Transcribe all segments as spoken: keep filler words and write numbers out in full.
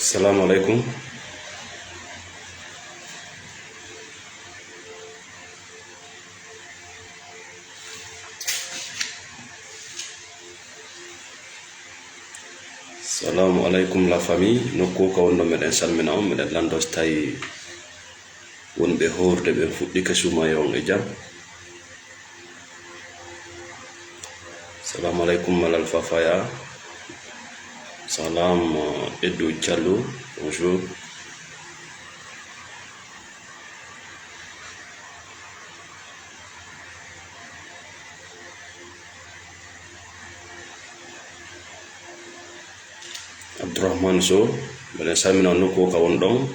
Assalamu alaikum. Salamu alaikum la famille, nokku ka wonɗo meɗen salmina on, meɗen lando so tawi wonɓe hoorde ɓen fuɗɗike, suumaye on e jam. Salamu alaikum Malal Fafaya. Salam, eh, Edou Diallo, bonjour. Abdourahmane Sow, mbeɗen salmina on nokku o ka won ɗon.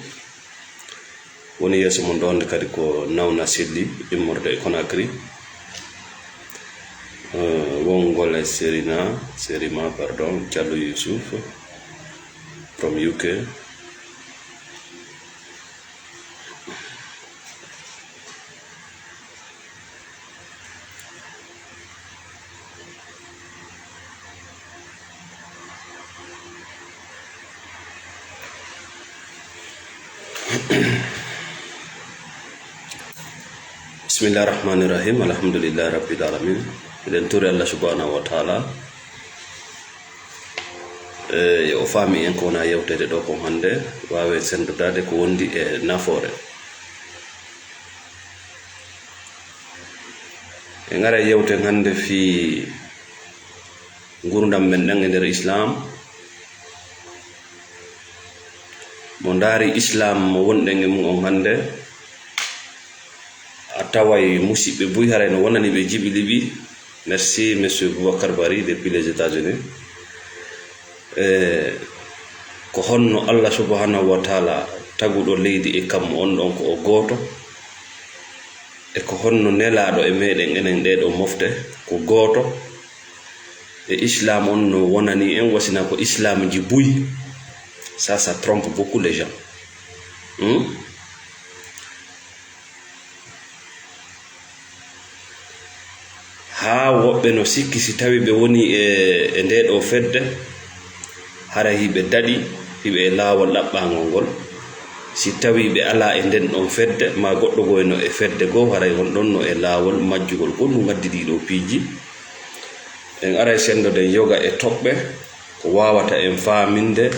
Woni yeeso mon ɗo hannde kadi ko Nawna Selli, immorde e Conakry. Eh, wongol e Serina, Serima, pardon, Diallo Youssouf from U K. Bismillah rahmani rahim. Alhamdulillah rabbil alamin. Eɗen tori Allah subhanahu wa ta'ala. E, yo o faami en ko wona yewteede ɗo kon hannde, waawen senndodaade ko wondi e nafoore. En ara yewten hannde fii ngurdam men ɗan e nder Islam. Mo ndaari Islam mo wonɗen e mum on hannde, a taway musiɓɓe buy haray no wonani ɓe jiɓi liɓi. Merci, Monsieur Boubacar Bari, depuis les États-Unis. E, ko honno Allah subhanahu wa ta'ala taguɗo leydi e kammu on ɗon ko o gooto? E ko honno nelaaɗo e meɗen enen ɗee ɗoo mofte ko gooto? E Islam on no wonani en, wasina ko Islamji buy. Ça, ça trompe beaucoup les gens. Hmm? Haa woɓɓe no sikki si tawi ɓe woni e, e ndee ɗoo fedde, hara hiɓe daɗi, hiɓe e laawol ɗaɓɓaangol ngol. Si tawi ɓe alaa e nden ɗon fedde, maa goɗɗo goo no e fedde goo, haray on ɗon no e laawol majjugol. Ko ɗum waddi ɗii ɗoo piiji. En aray senndoden yoga e toɓɓe, ko waawata en faaminde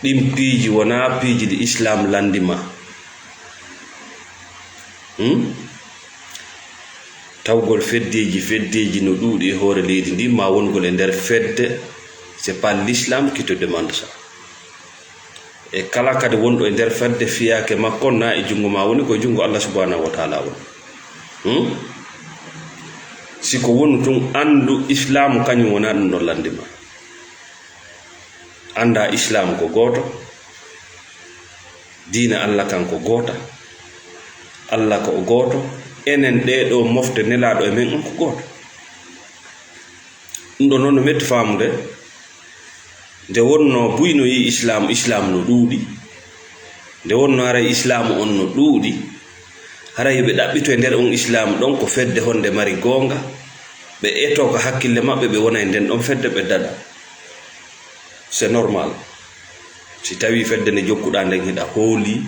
ɗin piiji wonaa piiji ɗi Islam lanndii ma. Hmm? Tawgol feddeeji, feddeeji no ɗuuɗi e hoore leydi ndi, ma wongol e nder fedde, c'est pas l'islam qui te demande ça. E kala kadi wonɗo e nder fedde fiyaake makko na e junngo ma woni, ko e junngo Allah subhanahu wa ta'ala woni. Hmm? Si ko wonu tun, anndu Islam kañum wonaa ɗum ɗon lanndii ma. Annda Islam ko gooto, diina Allah kan ko goota, Allah ko o gooto, enen ɗee ɗoo mofte nelaaɗo e men on ko gooto. Ɗum ɗon noon no metti faamude. Nde wonnoo buy no yi'i Islam, Islam no ɗuuɗi. Nde wonnoo haray Islam on no ɗuuɗi, haray ɓe ɗaɓɓito e nder on Islam ɗon ko fedde honde mari goonga, ɓe etoo ka hakkille maɓɓe, ɓe wona e nden ɗon fedde, ɓe daɗa. C'est normal. Si tawii fedde nde jokkuɗaa nden hiɗa hoolii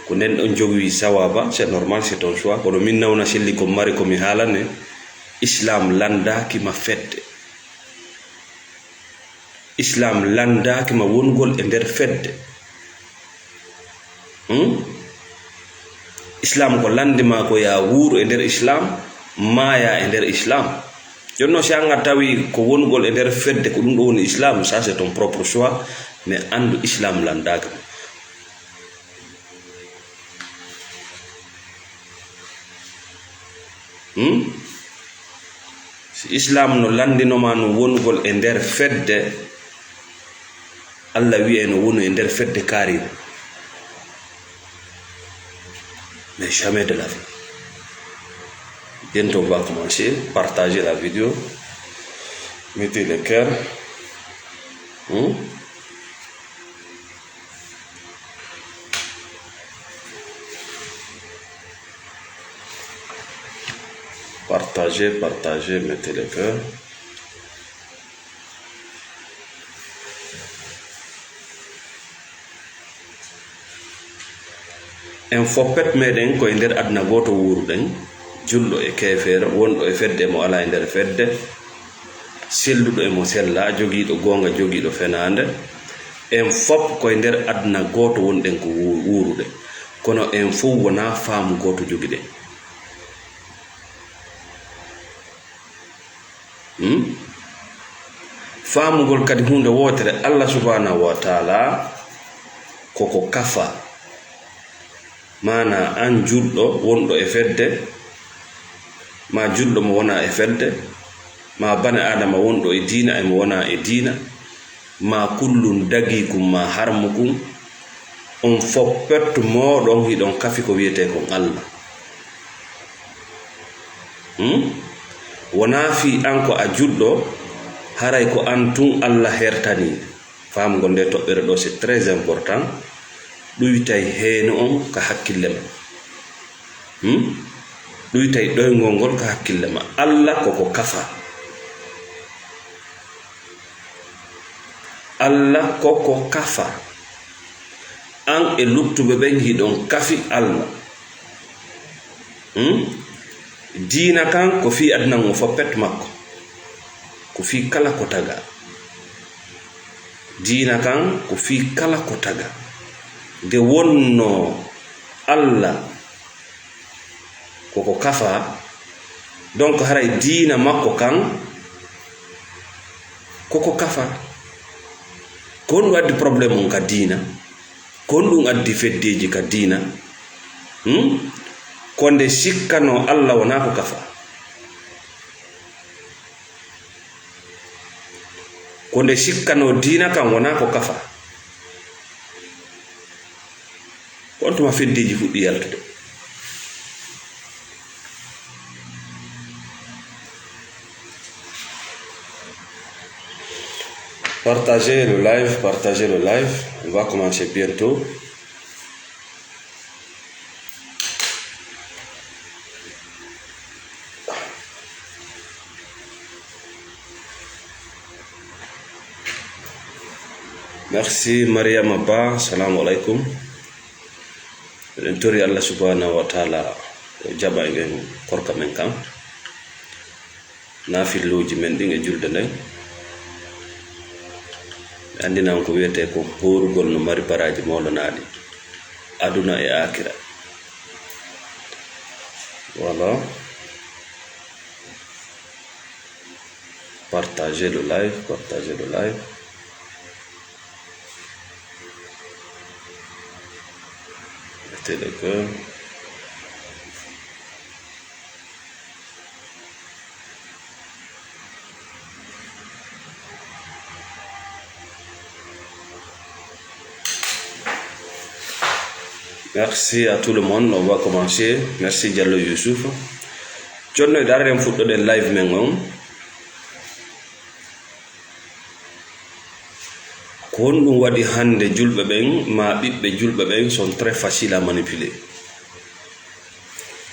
ko nden ɗon jogi sawaaba, c'est normal, c'est ton choix. Kono min Nawna Selli ko mari ko mi haalane, Islam lanndaaki ma fedde. Islam lanndaaki ma wongol e nder fedde. Hmm? Islam ko lanndii ma ko yaa wuuru e nder Islam, maayaa e nder Islam. Jooni noon, si aan a tawi ko wonugol e nder fedde, ko ɗum ɗo woni Islam, ça c'est ton propre choix, mais anndu Islam lanndaaka. Hmm? Si Islam no lanndinoma no wonugol e nder fedde, Allah wi'ay no wonu e nder fedde kaari. Mais jamais de la vie. Bientôt on va commencer. Partagez la vidéo. Mettez le cœur. Hmm? Partagez, partagez, mettez le cœur. En foppet meɗen ko e nder aduna gooto wuuruɗen, julɗo e keefeero, wonɗo e fedde e mo alaa e nder fedde, selluɗo e mo sellaa, jogiiɗo goonga, jogiiɗo fenaande. En fop ko e nder aduna gooto wonɗen ko wuu-, wuuruɗen. Kono en fof wonaa faamu gooto jogiɗen. Hmm? Faamugol kadi huunde wootere, Allah subhanahu wa taala koko kafa. Maanaa, aan julɗo wonɗo e fedde, maa julɗo mo wonaa e fedde, maa bani Aadama wonɗo e diina e mo wonaa e diina, maa kullun dagiikum maa harmukun, on foppet mooɗon hiɗon kafi ko wiyetee kon Allah. Hmm? Wonaa fii aan ko a julɗo, haray ko aan tun Allah hertanii. Faamugol nde toɓɓere ɗo, c'est très important. Ɗuytay heenu on ka hakkille ma. Hmm? Ɗuytay ɗoyngol ngol ka hakkille ma. Allah koko kafa. Allah koko kafa. Aan e luttuɓe ɓen hiɗon kafi Allah. Hmm? Diina kan ko fii aduna on foppet makko. Ko fii kala ko tagaa. Diina kan ko fii kala ko tagaa. Nde wonnoo Allah koko kafa, donc haray diina makko kan koko kafa. Ko honɗum addi problème on ka diina? Ko honɗum addi feddeeji ka diina? Hmm? Ko nde sikkanoo Allah wonaa ko kafa. Ko nde sikkanoo diina kan wonaa ko kafa. Ko on tuma feddeeji fuɗɗi yaltude. Partagez le live, partagez le live. On va commencer bientôt. Merci Mariama Ba, salamu alaikum. Eɗen tori Allah subhanahu wa taala o jaɓa en korka men kan. Naafilluuji men ɗin e julde nden. Ɓe anndina on ko wiyetee ko hoorugol no mari baraaji mawlanaaɗi aduna e aakira. Voilà. Partagez le live, partagez le live. Mettez le cœur. Merci à tout le monde. On va commencer. Merci Diallo Youssouf. Jonno e dararen fuɗɗoɗen live men on. Ko honɗum waɗi hannde julɓe ɓen, maa ɓiɓɓe julɓe ɓen, sont très faciles à manipuler?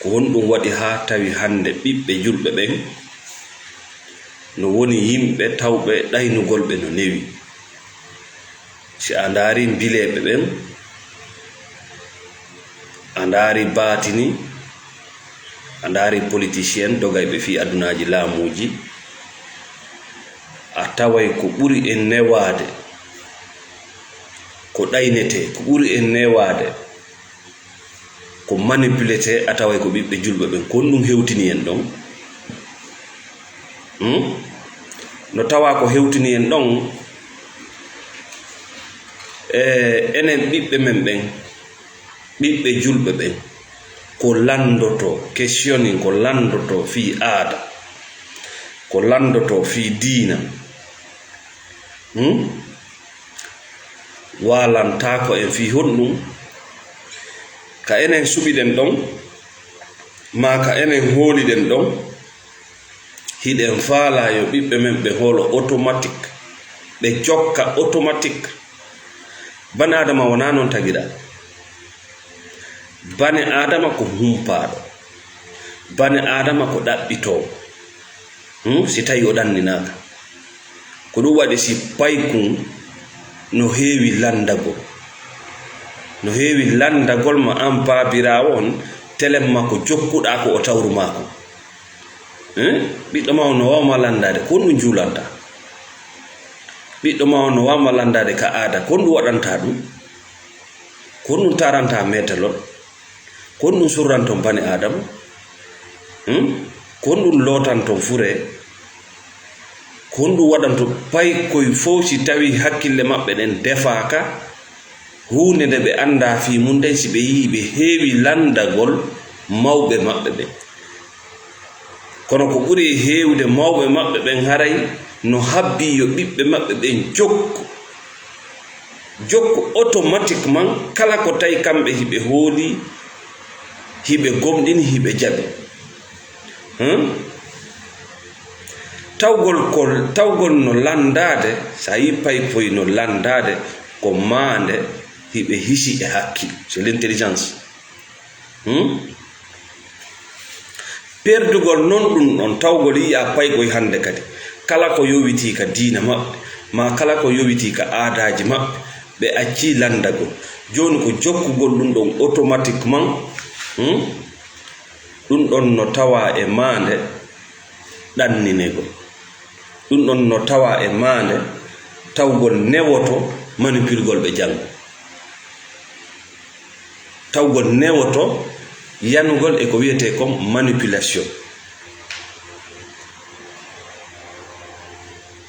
Ko honɗum waɗi haa tawi hannde ɓiɓɓe julɓe ɓen no woni yimɓe tawɓe ɗaynugol ɓe no newi? Si a ndaari mbileeɓe ɓen, a ndaari baatini, a ndaari politicien dogayɓe fii adunaaji laamuuji, a taway ko ɓuri en newaade, ko ɗaynetee, ko ɓuri en newaade, ko manipulete, a taway ko ɓiɓɓe julɓe ɓen. Ko honɗum hewtini en ɗon? Hmm? No tawa ko hewtini en ɗon, e enen ɓiɓɓe men ɓen, ɓiɓɓe julɓe ɓen, ko lanndotoo, questioning ko lanndotoo fii aada, ko lanndotoo fii diina. Hmm? Waalantaako en fii honɗum? Ka enen suɓiɗen ɗon, maa ka enen hooliɗen ɗon, hiɗen faalaa yo ɓiɓɓe men ɓe hoolo automatique, ɓe jokka automatique. Bane Aadama wonaa non tagiɗaa. Bane Aadama ko humpaaɗo. Bane Aadama ko ɗaɓɓitoowo. Hmm? Si tawi o ɗanninaaka. Ko ɗum waɗi si paykun no heewi lanndagol. No heewi lanndagol ma an baabiraawo on, telen ma ko jokkuɗaa ko o tawru maa kon. Hmm? Ɓiɗɗo ma on no waawma lanndaade, ko honɗum juulantaa? Ɓiɗɗo ma on no waawma lanndaade ka aada, ko honɗum waɗantaa ɗum? Ko honɗum taarantaa meetalol? Ko honɗum surranton bane Aadama? Hmm? Ko honɗum lootanton furee? Ko honɗum waɗanton paykoy fow si tawii hakkille maɓɓe ɗen defaaka huunde nde ɓe anndaa fii mun nden, si ɓe yi'ii ɓe heewi lanndagol mawɓe maɓɓe ɓen? Kono ko ɓuri e heewude mawɓe maɓɓe ɓen haray no habbii yo ɓiɓɓe maɓɓe ɓen jokku, jokku automatiquement kala ko tawi kamɓe hiɓe hoolii, hiɓe gomɗini, hiɓe jaɓi. Hmm? Tawgol ko, tawgol no lanndaade, so a yii paypoy no lanndaade, ko maande hiɓe hisi e hakkil, c'est l'intelligence. Hmm? Perdugol non ɗum ɗon, tawgol yiya paykoy hannde kadi, kala ko yowitii ka diina maɓɓe, maa kala ko yowitii ka aadaaji maɓɓe, ɓe accii lanndagol. Jooni ko jokkugol ɗum ɗon automatiquement, hmm? Ɗum ɗon no tawaa e maande ɗanninegol. Ɗum ɗon no tawaa e maande tawgol newoto manipulgol ɓe janngo. Tawgol newoto yanugol e ko wiyetee kon manipulation.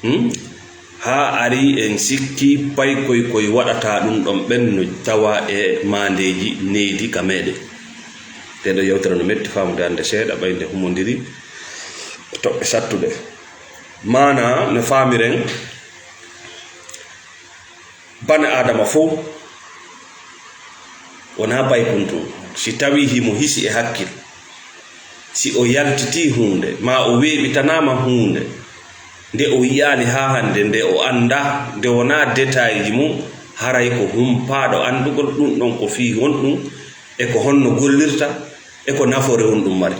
Hmm? Haa ari en sikki paykoy koy waɗata ɗum ɗon ɓen no tawa e maandeeji neydi ka meɗen. Nde ɗo yewtere no metti faamude hannde seeɗa, ɓay nde humondiri toɓɓe sattuɗe. Maana no faamiren, bane Aadama fow wonaa paykun tun. Si tawii himo hisi e hakkil, si o yaltitii huunde, maa o weeɓitanaama huunde, nde o yi'aali haa hannde, nde o anndaa, nde wonaa détail ji mum, haray ko humpaaɗo anndugol ɗum ɗon ko fii honɗum, e ko honno gollirta, e ko nafoore honɗum mari.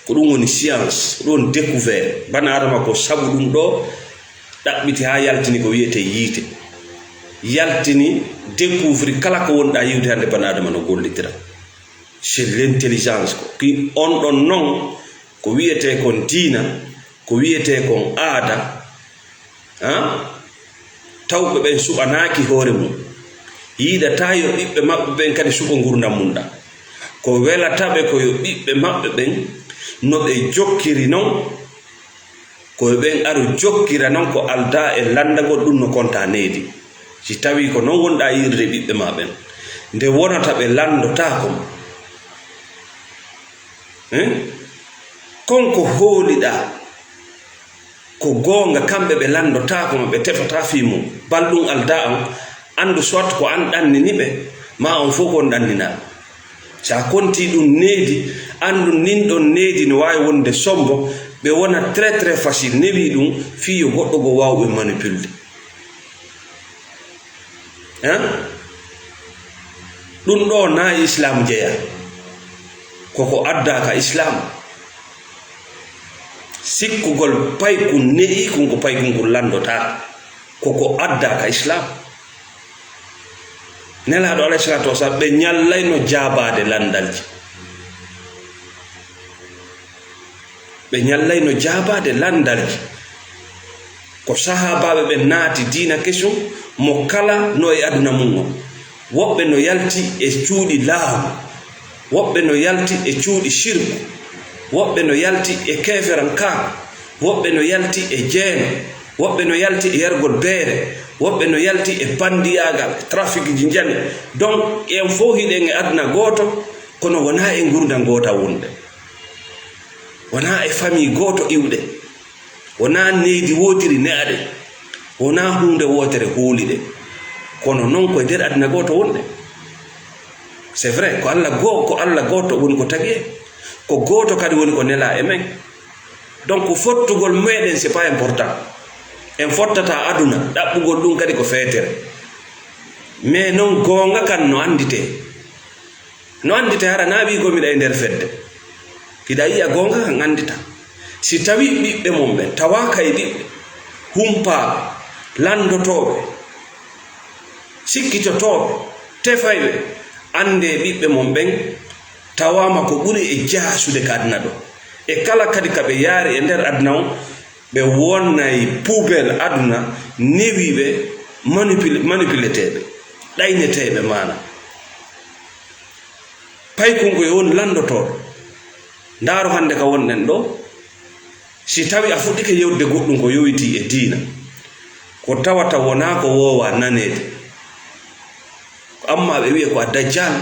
Ko ɗum woni science, ko ɗum woni découvert. Bane Aadama ko sabu ɗum ɗoo ɗaɓɓiti haa yaltini ko wiyetee yiite. Yaltini, découvrir kala ko wonɗaa yi'ude hannde bane Aadama no gollitira. C'est l'intelligence ko. Ki on ɗon non ko wiyetee kon diina, ko wiyetee kon aada, han? Tawɓe ɓen suɓanaaki hoore mum. Yiɗataa yo ɓiɓɓe maɓɓe ɓen kadi suɓo ngurndan mum ɗan. Ko welata ɓe ko yo ɓiɓɓe maɓɓe ɓen, no ɓe jokkiri non, ko yo ɓen aru jokkira non ko aldaa e lanndagol ɗum no kontaa neydi. Si tawii ko non wonɗaa yi'irde ɓiɓɓe maa ɓen, nde wonata ɓe lanndotaako ma. Hein? Kon ko hooliɗaa ko goonga, kamɓe ɓe lanndotaako ma, ɓe tefataa fii mum. Bal ɗum aldaa on, anndu soit ko an ɗannini ɓe, maa on fow ko on ɗanninaa. Si a kontii ɗum needi, anndu ndin ɗon needi no waawi wonde sombo, ɓe wona très, très facile, newii ɗum fii yo goɗɗo goo waawu ɓe manipulde. Hein? Ɗum ɗoo naa e Islaam jeyaa. Ko ko addaa ka Islaam. Sikkugol paykun ne'i kun ko paykun kun lanndotaa. Ko ko addaa ka Islaam. Nelaaɗo alayhi salaatu wa salaam, ɓe ñallayno jaabaade lanndalji. Ɓe ñallayno jaabaade lanndalji. Ko sahaabaaɓe ɓen naati diina kesun, mo kala no e aduna mum on. Woɓɓe no yalti e cuuɗi laamu, woɓɓe no yalti e cuuɗi sirku, woɓɓe no yalti e keeferankaaku, Woɓɓe no yalti e jeeno, woɓɓe no yalti e yargol beere, woɓɓe no yalti e bandiyaagal, trafic ji njani. Donc, en fof hiɗen e aduna gooto, kono wonaa e ngurndan goota wonɗen. Wonaa e famille gooto iwɗen. Wonaa neydi wootiri ne'aɗen. Wonaa huunde wootere hooliɗen. Kono noon ko e nder aduna gooto wonɗen. C'est vrai, ko Alla goo-, ko Alla gooto woni ko tagi en. Ko gooto kadi woni ko nelaa e men. Donc, fottugol meɗen, c'est pas important. En fottataa aduna, ɗaɓɓugol ɗum kadi ko feetere. Mais noon, goonga kan no annditee. No annditee, hara na wii ko miɗa e nder fedde. Hiɗa yiya goonga kan anndita. Si tawii ɓiɓɓe mon ɓen tawaaka e ɓiɓɓe, humpaaɓe, lanndotooɓe, sikkitotooɓe, tefayɓe, anndee ɓiɓɓe mon ɓen tawaama ko ɓuri e jaasude ka aduna ɗo. E kala kadi ka ɓe yaari e nder aduna on, ɓe wonnay poubelle aduna, newiiɓe, manipul-, manipuleteeɓe, ɗayneteeɓe maana. Paykun ko yo won lanndotooɗo. Ndaaru hannde ka wonɗen ɗo, si tawi a fuɗɗike yewtude goɗɗum ko yowitii e diina, ko tawata wonaa ko woowaa naneede. Ko amma ɓe wi'e ko a dajjal,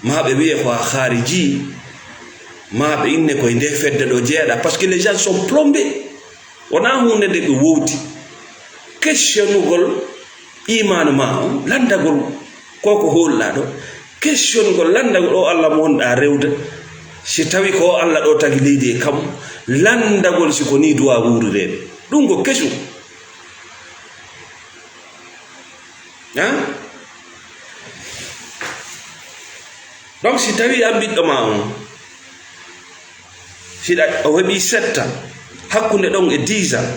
maa ɓe wi'e ko a khariji, maa ɓe inne koye nde fedde ɗo jeeɗa, parce que les gens sont plombés. Wonaa huunde nde ɓe wowti. Questionugol imaanu ma on, lanndagol ko ko hoolɗaa ɗo. Questionugol, lanndagol o Alla mo wonɗaa rewde. Si tawi ko o Alla ɗo tagi leydi e kammu, lanndagol si ko nii duwaa wuurireede. Ɗum ko kesum. Hein? Donc, si tawi an ɓiɗɗo ma on, hiɗa, o heɓi sept ans, hakkunde ɗon e dix ans,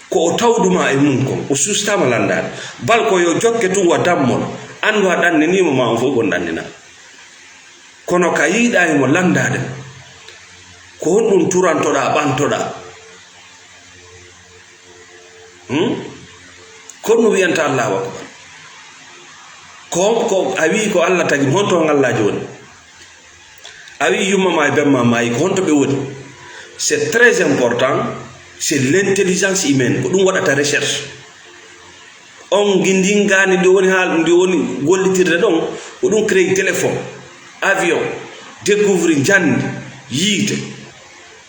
ko o tawduma e mum kon, o sustaama lanndaade. Bal ko yo jokke tun wa dammol, anndu a ɗanniniimo ma on fof kon ɗannina. Kono ka yiɗaani mo lanndaade, ko honɗum turantoɗaa, ɓantoɗaa? Hmm? Ko no wiyanta Allahu Akbar? Ko, ko a wii ko Allah tagi, honto on Allaaji woni? A wii yumma ma e bemma maayi, ko honto ɓe woni? C'est très important, c'est l'intelligence humaine, ko ɗum waɗata recherche. On gi-, ndin gaani ndi woni haal-, ndi woni gollitirde ɗon, ko ɗum créé téléphone, avion, découvrir njandi, yiite.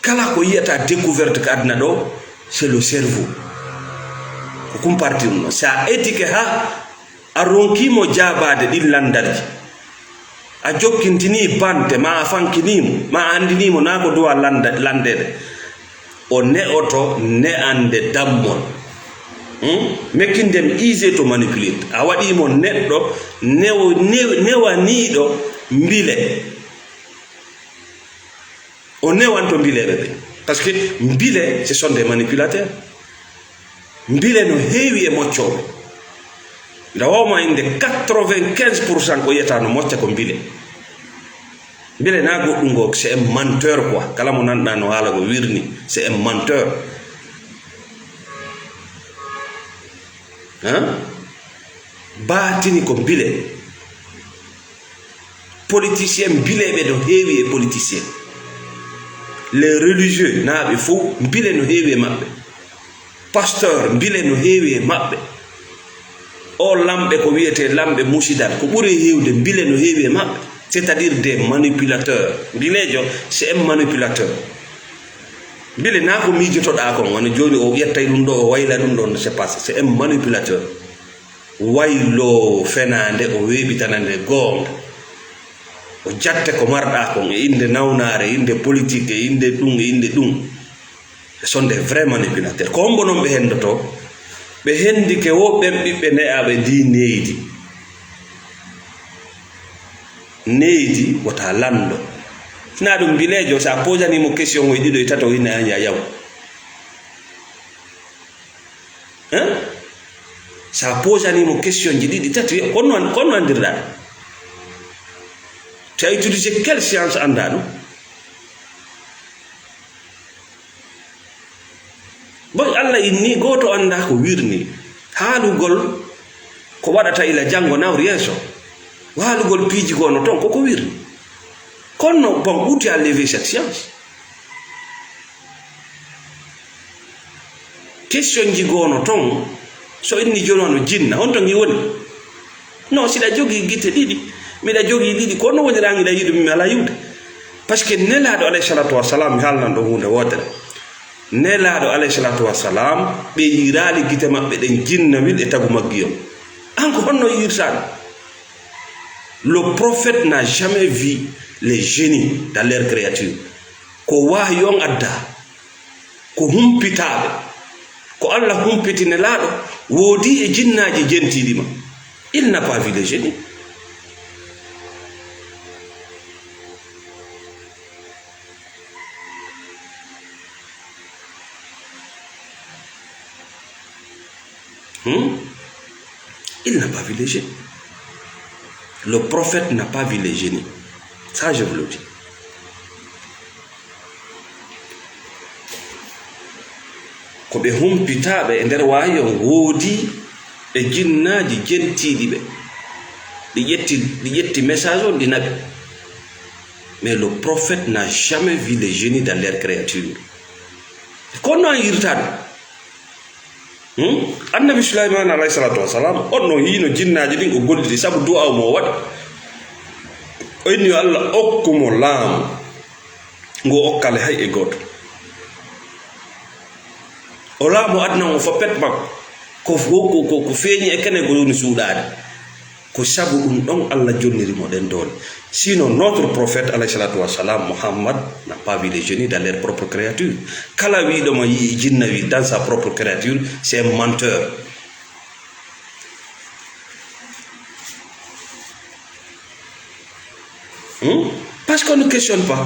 Kala ko yiyata découverte ka aduna ɗo, c'est le cerveau. Ko kum parti ɗum ɗo. Si a étike ha a ronki mo jaabaade ɗin lanndarji, a jokkintinii bante, ma a fankinii mo, ma a anndinii mo naa ko duwa lannda-, lanndeede, o ne'oto ne'ande dammol. Hmm? Making them easy to manipulate. A waɗii mo neɗɗo newo-, new-, newaniiɗo mbile. O newanto mbileeɓe ɓe. Parce que mbile, ce sont des manipulateurs. Mbile no heewi e moccooɓe. Nda wawma innde quatre-vingt-quinze pour cent ko yiyata no mocca ko mbile. Mbile na goɗɗum ngo, c'est un menteur quoi. Kala mo nanɗa no haala ko wirni, c'est un menteur. Hein? Baatini ko mbile. Politicien mbileeɓe no heewi e politicien. Les religieux naaɓe fof mbile no heewi e maɓɓe. Pasteur mbile no heewi e maɓɓe. O lamɓe ko wiyetee lamɓe musidal ko ɓuri heewde mbile no heewi e maɓɓe. C'est-à-dire des manipulateurs. Mbileejo, c'est un manipulateur. Mbile na ko miijotoɗaa kon, wano jooni o ƴettay ɗum ɗo, o wayla ɗum ɗon, c'est pas, c'est un manipulateur. Wayloowo fenaande, o weeɓitana nde goonga. O jatte ko marɗaa kon e innde nawnaare, e innde politique, e innde ɗum, e innde ɗum. Ce sont des vrais manipulateurs. Ko hombo noon ɓe henndotoo? Ɓe henndike wo ɓen ɓiɓɓe ne'aaɓe ndii neydi. Neydi wota lanndo. Sinaa ɗum mbileejo, so a posanii mo question ŋoy ɗiɗo e tato, o inna anja yaw. Hein? Sa posanii mo question ji ɗiɗi, tati, kono an-, kono anndirɗaa ɗum? Tu as utilisé quelle science anndaa ɗum? Bon, Allah inni, gooto anndaa ko wirni. Haalugol ko waɗata ila janngo naw yeeso. Haalugol piiji ko no toon, koko wirni. Kono, bon, où tu as levé cette science? Question ji goono ton, so inni jono no jinna, on ton i woni? No, siɗa jogii gite ɗiɗi, miɗa jogii ɗiɗi, ko no wonira an iɗa yiɗu mi ala yiwde? Parce que Nelaaɗo alayhi salatu wassalam, mi haalnan ɗo huunde wootere. Nelaaɗo alayhi salatu wassalam, ɓe yiiraali gite maɓɓe ɗen jinnawil e tagu maggi on. An ko honno yiirtaani? Le prophète n'a jamais vu les génies dans leur créature. Ko wahyu on adda. Ko humpitaaɓe. Ko Allah humpiti Nelaaɗo, woodi e jinnaaji jentiiɗi ma. Il n'a pas vu les génies. Hmm? Il n'a pas vu les génies. Le prophète n'a pas vu les génies. Ça, je vous le dis. Ko ɓe humpitaaɓe e nder waawi on woodi e jinnaaji jentiiɗi ɓe. Ɗi ƴetti, ɗi ƴetti message on, ɗi naɓi. Mais le prophète n'a jamais vu les génies dans leur créature. Kono an yirtaade. Hmm? Annabi Sulaiman alayhi salatu wassalam, on no yiino jinnaaji ɗin ko gollidi sabu du'a mo o waɗi. O inni yo Allah okku mo laamu. Ngo okkale hay e gooto. O laamu aduna o fo pet makko. Ko, ko, ko, ko, ko feeñi e kene ko woni suuɗaade. Ko sabu ɗum ɗon Allah jonniri mo ɗen doole. Sinon, notre prophète, alayhi salatu wassalam, Muhammad, n'a pas vu les génies dans leur propre créature. Kala wiiɗo ma yii jinna wi dans sa propre créature, c'est un menteur. Hmm? Parce qu'on ne questionne pas.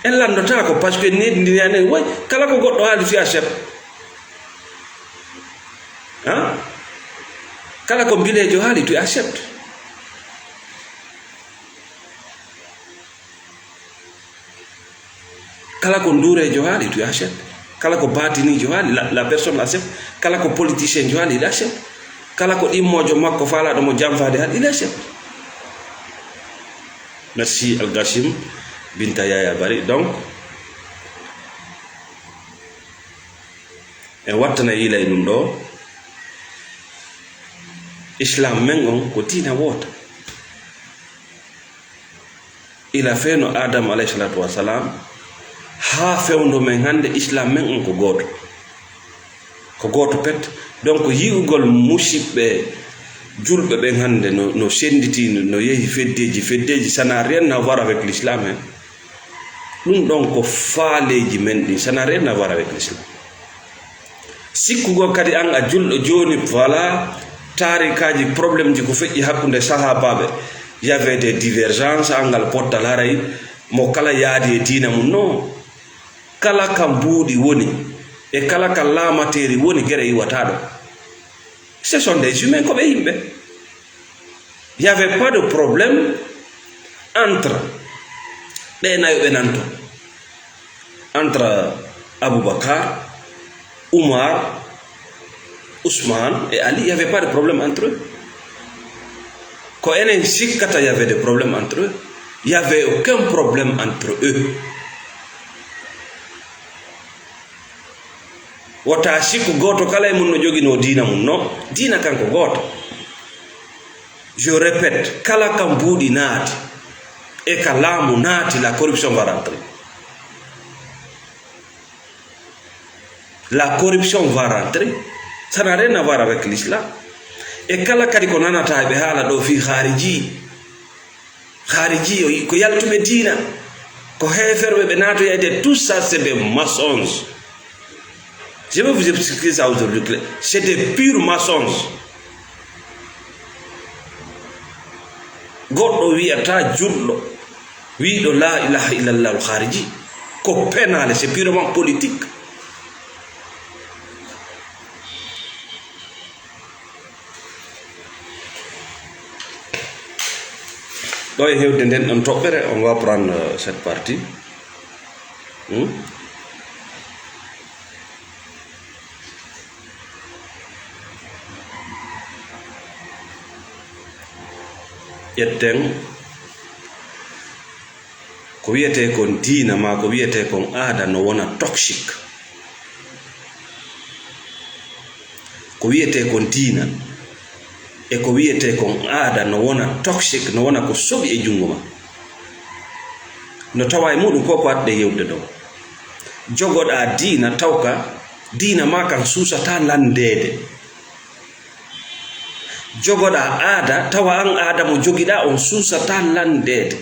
En lanndotako, parce que nedi ndi anen, woy, kala ko goɗɗo haali, tu acceptes. Hein? Kala ko mbileejo haali, tu acceptes. Kala ko nduureejo haali, tu acceptes. Kala ko baatiniijo haali, la, la personne accepte. Kala ko politicien jo haali, il accepte. Kala ko ɗimmoojo makko faalaaɗo mo janfaade haali, il accepte. Merci Al Gashim Binta Yaya Bari. Donc, en wattana yila e ɗum ɗo. Islam men on ko diina woota. Ila feno Adam alayhi salatu wassalam, haa fewndo men hannde, Islam men on ko gooto. Ko gooto pet. Donc, yi'ugol musiɓɓe julɓe ɓen hannde no, no sennditi, no yehi feddeji, feddeji, ça n'a rien à voir avec l'islam, hein. Ɗum ɗon ko faaleeji men ɗin, ça n'a rien à voir avec l'islam. Sikkugol kadi an a julɗo jooni, voilà, taarikaaji, problème ji ko feƴƴi hakkunde sahaabaaɓe, y avait des divergences, angal pottal haray mo kala yaadi e diina mum. Non. Kala ka mbuuɗi woni, e kala ka laamateeri woni, gere iwata ɗo. Ce sont des humains, ko ɓe yimɓe. Il y avait pas de problème entre ɓe nayo ɓe nanto. Entre Aboubacar, Oumar, Ousmane et Ali, il y avait pas de problème entre eux. Ko enen sikkata y avait des problèmes entre eux. Il y avait aucun problème entre eux. Wota sikku gooto kala e mum no joginoo diina mum. Non, diina kan ko gooto. Je répète, kala ka mbuuɗi naati e ka laamu naati, la corruption va rentrer. La corruption va rentrer. Ça n'a rien à voir avec l'islam. E kala kadi ko nanata ɓe haala ɗo fii khariji. Khariji o, ko yaltuɓe diina, ko heeferɓe, ɓe naatoyayde, tout ça, c'est des mensonges. Je vais vous expliquer ça aujourd'hui clair. C'est des purs mensonges. Goɗɗo wiyata julɗo, wiiɗo la ilaha illallah, khariji, ko penale, c'est purement politique. Ɗo e hewde nden ɗon toɓɓere, on va prendre, euh, cette partie. Hmm? Ƴetten ko wiyetee kon diina, maa ko wiyetee kon aada, no wona toxique. Ko wiyetee kon diina e ko wiyetee kon aada no wona toxique, no wona ko soɓi e junngo ma. No tawa e muɗum ko ko adde yewde ɗo. Jogoɗaa diina tawka diina ma kan suusataa lanndeede. Jogoɗaa aada tawa an aada mo jogiɗaa on suusataa lanndeede.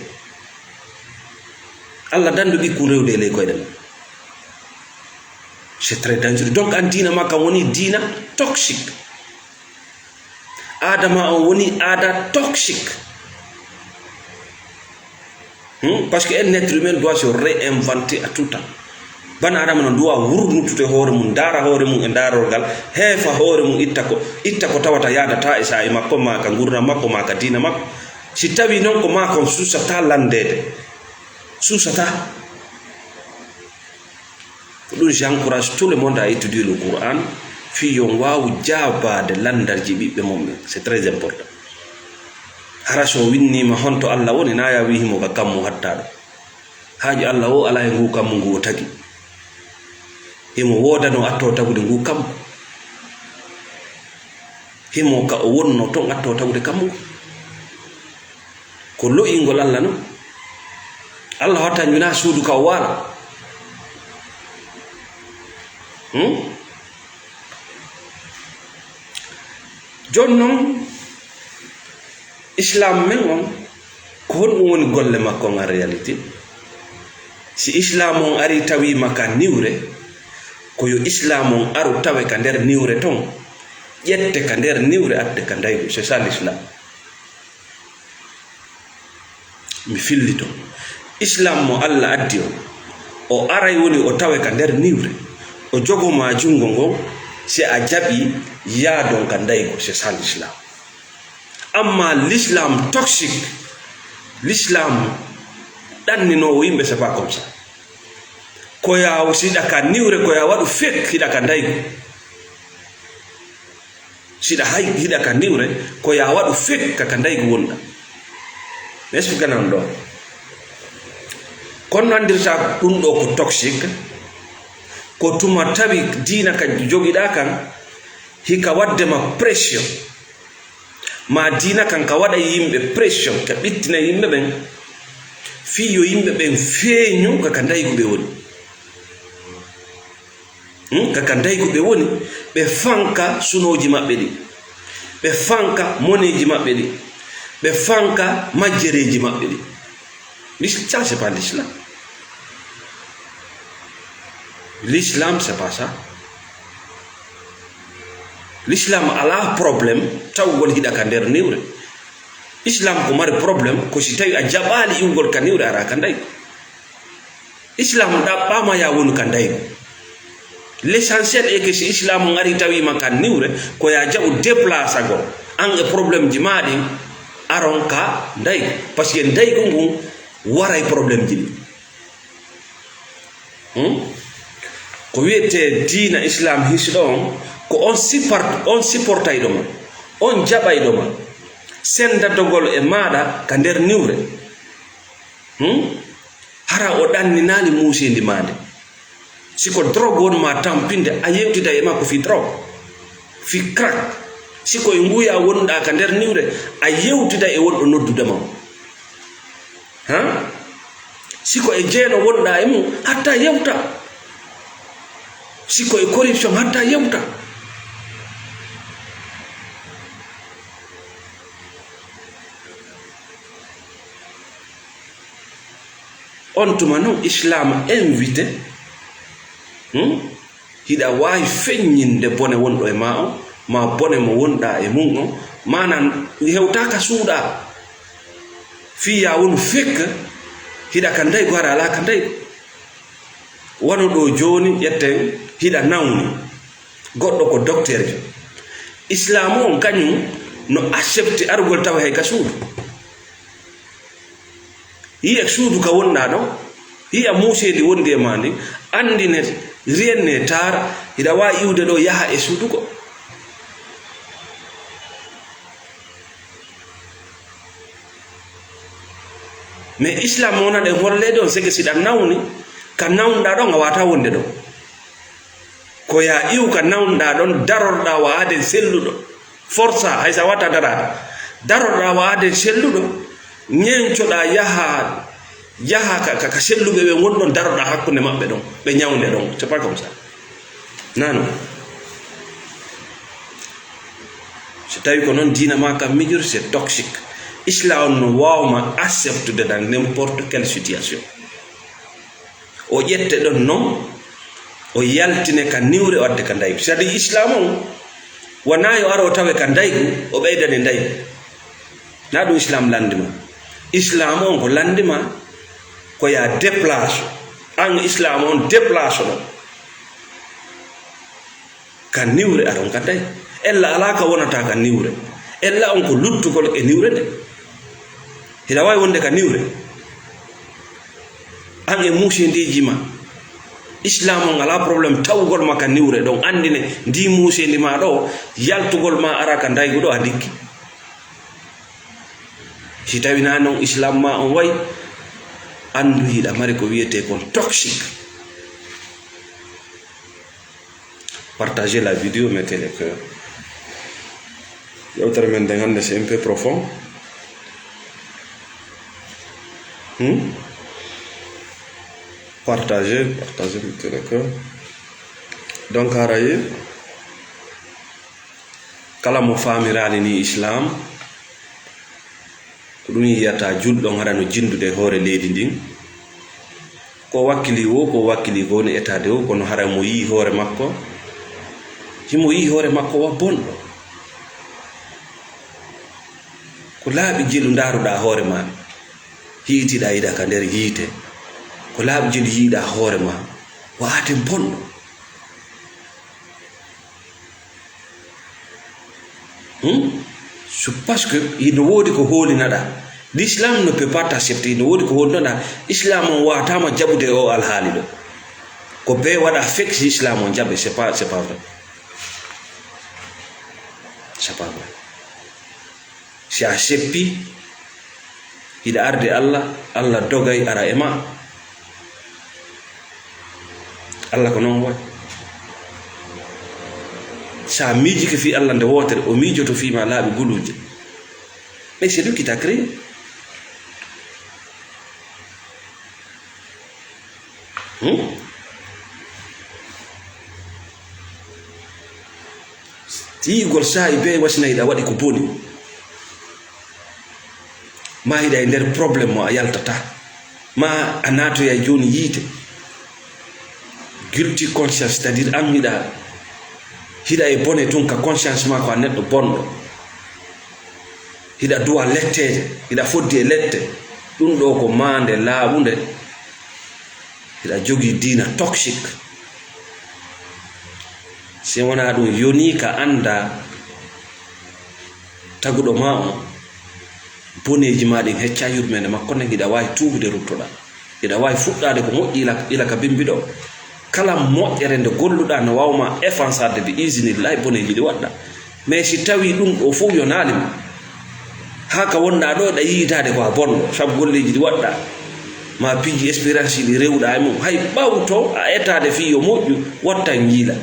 Allah danndu ɓikkun rewde e ley koyɗe ma. C'est très dangereux. Donc an diina ma kan woni diina toxique. Aada ma on woni aada toxique. Hmm? Parce que un être humain doit se réinventer à tout temps. Bana Adama no doit wurnutude hoore mum, ndaara hoore mum e ndaarorgal, heefa hoore mum, itta ko, itta ko tawata yaadata e saa'i makko, maa ka ngurndan makko, maa ka diina makko. Si tawi non ko maa kon suusataa lanndeede, suusataa. Ko ɗum, j'encourage tout le monde à étudier le Coran, fii yo on waawu jaabaade lanndarji ɓiɓɓe mum ɓen. C'est très important. Hara so o winniima honto Allah woni, na ya wii himo ka kammu hatta ɗo. Haaju Allah o alaa e nguu kammu ngu o tagi. Himo woodanoo attoo tagude nguu kammu. Himo ka o wonnoo ton attoo tagude kammu ngu. Ko lo'ingol Allah non. Allah hotta njuna suudu ka o waala. Hmm? Jon non, Islam men on, ko honɗum woni golle makko on en réalité? Si Islam on ari tawiima ka niwre, ko yo Islam on aru tawe ka nder niwre ton, ƴette ka nder niwre, adde ka ndaygu. C'est ça l'Islam. Mi fillito. Islam mo Allah addi on, o aray woni o tawe ka nder niwre, o jogo ma junngo ngon, si a jaɓi, yaadon ka ndaygu, c'est ça l'Islam. Amma l'Islam toxique, l'Islam ɗanninoowo yimɓe, c'est pas comme ça. Ko ya o siɗa ka niwre, ko ya waɗu fek hiɗa ka ndaygu. Siɗa hay hiɗa ka niwre, ko ya waɗu fek ka, ka ndaygu wonɗa. Mi expliqué nan ɗo. Kono no anndirta ɗum ɗo ko toxique, ko tuma tawi diina ka jogiɗa kan, hika wadde ma pression. Ma diina kan ka waɗa yimɓe pression, ka ɓittina yimɓe ɓen, fii yo yimɓe ɓen feeñu ka, ka ndaygu ɓe woni. Hmm? Ka, ka ndaygu ɓe woni, ɓe fanka sunooji maɓɓe ɗi, ɓe fanka moneeji maɓɓe ɗi, ɓe fanka majjereeji maɓɓe ɗi. L'is-, ça, c'est pas l'islam. L'islam, c'est pas ça. L'islam alaa problème tawgol hiɗa ka nder niwre. Islam ko mari problème ko si tawi a jaɓaali iwgol ka niwre, ara ka ndaygu. Islam ɗaɓɓaama ya wonu ka ndaygu. L'essentiel est que si Islam on ari tawiima ka niwre, ko ya jaɓu déplacagol an e problème ji ma ɗin, aron ka ndaygu. Parce que ndaygu ngun waray problème ji ɗin. Hmm? Ko wiyetee diina Islam hisiɗo on, ko on support-, on supportayɗo ma, on jaɓayɗo ma, sendadogol e maaɗa ka nder niwre. Hmm? Hara o ɗanninaali muuseendi maa ndi. Si ko drogue won ma tampinde, a yewtida e makko fii drogue, fii crack. Si ko e nguya wonɗa ka nder niwre, a yewtida e wonɗo noddude ma on. Ha? Si ko e jeeno wonɗa e mum, hatta yewta. Si ko e corruption, hatta yewta. On tuma non, Islam invité, hmm? Hiɗa waawi feññinde bone wonɗo e maa on, maa bone mo wonɗaa e mum on, maanaa hewtaa ka suuɗaa. Fii yaa wonu fekka, hiɗa ka ndaygu, hara alaa ka ndaygu. Wano ɗoo jooni, ƴetten, hiɗa nawni. Goɗɗo ko dokteerjo. Islaamu on kañum no accepti arugol tawa hay ka suudu. Yiya suudu ka wonɗaa ɗon, yiya muuseendi wondi e maa ndin, anndine, rien n'est tard, hiɗa waawi iwde ɗoo, yaha e suudu goo. Mais Islam wonat e holleede on, seke siɗa nawni, ka nawnɗaa ɗon, a waawataa wonde ɗon. Ko ya iw ka nawnɗaa ɗon, darorɗaa wa aaden selluɗo. Forsa, hay so a wata daraade. Darorɗaa wa aaden selluɗo, ñeencoɗaa yaha, yaha ka, ka, ka selluɓe ɓe ngon ɗon, daroɗaa hakkunde maɓɓe ɗon, ɓe ñawnde ɗon. C'est pas comme ça. Nano. So tawi ko noon, diina ma kam miijor, c'est toxique. Islam on no waawma acceptude dans n'importe quelle situation. O ƴette ɗon non, o yaltine ka niwre, o adde ka ndaygu. C'est-à-dire, Islam on wonaa yo aro tawe ka ndaygu, o ɓeydane ndaygu. Na ɗum Islam lanndi ma. Islam on ko lanndi ma, ko ya déplace. An Islam on déplace ɗon. Ka niwre aron ka tawi. Ella alaa ka wonata ka niwre. Ella on ko luttugol e niwre nde. Hiɗa waawi wonde ka niwre. An e muusendiiji ma. Islam on alaa problème tawugol ma ka niwre. Ɗon anndine ndi muusendi ma ɗo, yaltugol ma ara ka ndaygu ɗo a dikki. Si tawi na noon Islam ma on wayi, anndu hiɗa mari ko wiyetee kon toxique. Partagez la vidéo, mettez les cœurs. Yewtere men nden hannde, c'est un peu profond. Hmm? Partagez, partagez, mettez les cœurs. Donc, haray, kala mo faamiraali ni Islam, ko ɗum yiyata julɗo on hara no jinndude e hoore leydi ndin. Ko wakkili wo, ko wakkili ko woni etaade wo, kono hara mo yii hoore makko, himo yii hoore makko wa bonɗo. Ko laaɓi jelu ndaaruɗaa hoore ma, hiitiɗaa iɗa ka nder yiite. Ko laaɓi jelu yiiɗaa hoore ma, wa aaden bonɗo. Hmm? C'est parce que hino woodi ko hoolinaɗaa. L'islam ne peut pas t'accepter. Hino woodi ko hoolinaɗaa. Islam on waataama jaɓude o alhaali ɗo. Ko bee waɗa fek si Islam on jaɓe, c'est pas, c'est pas vrai. C'est pas vrai. Si a seppi, hiɗa arde Allah, Allah dogay ara e ma. Allah ko noon waɗi. Sa miijike fii Allah nde wootere, o miijoto fii ma laabi guluuje. Mais c'est lui qui t'a créé. Hmm? Yi'ugol saa'i bee wasina hiɗa waɗi ko boni. Ma hiɗa e nder problème mo a yaltata. Ma a naatoya jooni yiite. Guilty conscience, c'est-à-dire an hiɗa, hiɗa e bone tun ka conscience ma ko a neɗɗo bonɗo. Hiɗa duwa letteeje, hiɗa foddi e lette. Ɗum ɗo ko maande laaɓunde. Hiɗa jogii diina toxique. Si wonaa ɗum yonii ka annda taguɗo ma on, boneeji ma ɗin hecca yurmeende makko nden, hiɗa waawi tuubude ruttoɗaa. Hiɗa waawi fuɗɗaade ko moƴƴi ila, ila ka bimbi ɗo. Kala moƴƴere nde golluɗaa no waawma effansarde bi isinillaahi boneeji ɗi waɗɗaa. Mais si tawii ɗum ɗo fof yonaali ma, haa ka wonɗaa ɗo ɗa yiitaade ko a bonɗo, sabu golleeji ɗi waɗɗaa, ma piiji expérience ɗi rewɗaa e mum, hay ɓawto a etaade fii yo moƴƴu, wattan yiila.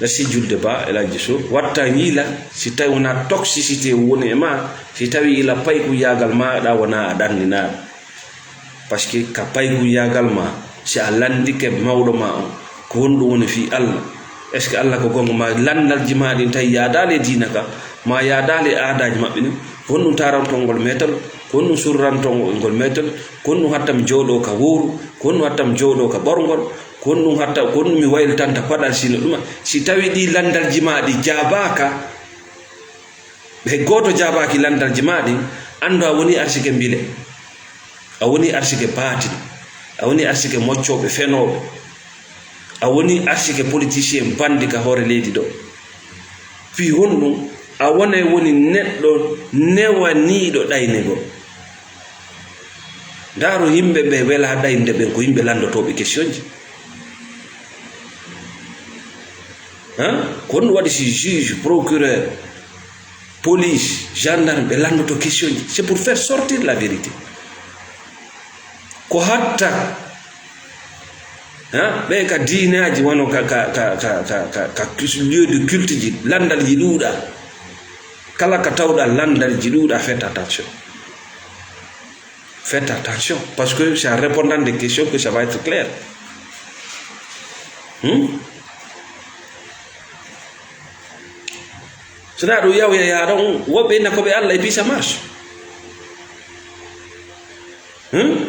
Merci julde ba El Hadji Sow. Wattan yiila, si tawi wonaa toxicité woni e ma, si tawi ila paykunyaagal maaɗa wonaa a ɗannginaaɗo. Parce que ka paykunyaagal ma, si a lanndike mawɗo ma on, ko honɗum woni fii Allah? Est-ce que Allah ko gonga? Ma lanndalji ma ɗin tawi yaadaali e diina ka, ma yaadaali e aadaaji maɓɓe ɗin? Ko honɗum taarantol ngol meetal? Ko honɗum surrantol ngol meetal? Ko honɗum hatta mi jooɗoo ka wowru? Ko honɗum hatta mi jooɗoo ka ɓorngol? Ko honɗum hatta, ko honɗum mi waylitanta paɗal sino ɗuma? Si tawi ɗi lanndalji ma ɗi jaabaaka, Hay gooto jaabaaki lanndalji ma ɗin, anndu a woni arsike mbile, a woni arsike baatin, a woni arsike moccooɓe fenooɓe, a woni arsike politicien bandi ka hoore leydi ɗo. Fii honɗum? A wonay woni neɗɗo newaniiɗo ɗaynegol. Ndaaru yimɓe ɓe welaa ɗaynde ɓen, ko yimɓe lanndotooɓe questionji. Hein? Ko honɗum waɗi si juge, procureur, police, gendarme ɓe lanndoto questionji? C'est pour faire sortir la vérité. Ko hatta Hein? Ɓe ka diinaaji wano ka, ka, ka lieu de culte ji, lanndalji ɗuuɗa. Kala ka tawɗa lanndalji ɗuuɗa, faites attention. Faites attention, parce que c'est en répondant des questions que ça va être clair. Hmm? So na ɗum yawya ya ɗon, woɓɓe inna ko ɓe Allah et puis ça marche. Hmm?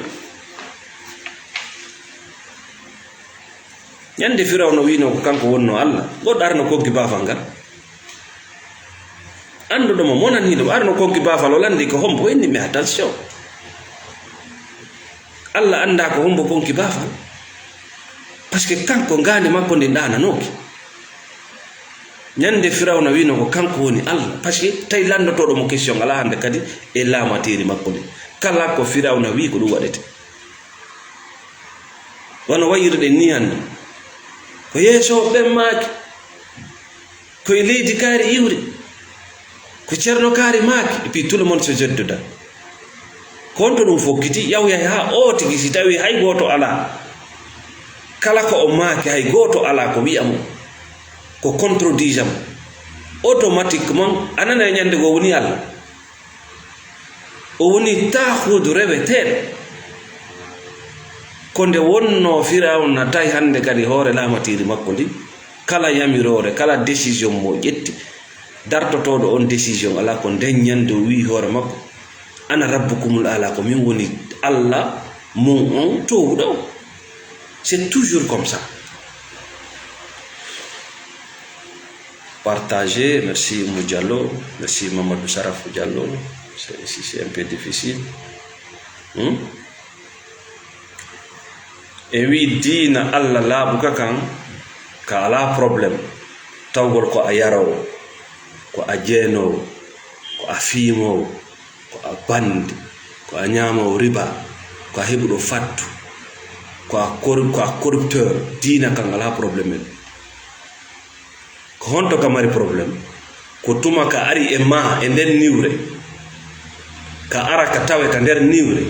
Ñande Firawna wiino ko kanko wonno Allah, goɗɗo arno konki baafal ngal. Annduɗo mo, monaniiɗo mo, arno konki baafal, o lanndi ko hombo, o inni mi attention. Allah annda ko hombo konki baafal. Parce que kanko ngaandi makko ndin ɗaananooki. Ñande Firawna wiino ko kanko woni Allah. Parce que tawi lanndotooɗo mo question alaa hannde kadi e laamateeri makko ndin. Kala ko Firawna wii ko ɗum waɗete. Wano wayirɗen ni hannde. Ko yeeso ɓen maaki. Ko e leydi kaari iwri. Ko Ceerno kaari maaki. Et puis tout le monde se jette dedans. Ko honto ɗum fokkiti? Yawya haa o tigi si tawi hay gooto alaa. Kala ko o maaki hay gooto alaa ko wi'a mo. Ko contredisant. Automatiquement, a nanay ñande goo woni Allah. O woni taahuudu reweteeɗo. Ko nde wonnoo Firawna tawi hannde kadi hoore laamatiiri makko ndi, kala yamiroore, kala décision mo ƴetti, dartotooɗo on décision alaa ko nden ñande o wi'i hoore makko, "Ana rabbukumul a'la, ko min woni Allah mon on toowuɗo on." C'est toujours comme ça. Partagez. Merci Oumou Diallo. Merci Mamadou Sarafou Diallo. C'est, ici, c'est un peu difficile. Hmm? E wi diina Allah laaɓuka kan, ka alaa problème. Tawgol ko a yaroowo, ko a jeenoowo, ko a fiimoowo, ko a bandi, ko a ñaamoowo riba, ko a heɓuɗo fattu, ko a cor-, ko a corrupteur, diina kan alaa problème en. Ko honto ka mari problème? Ko tuma ka ari e ma e nden niwre, ka ara ka tawe ka nder niwre,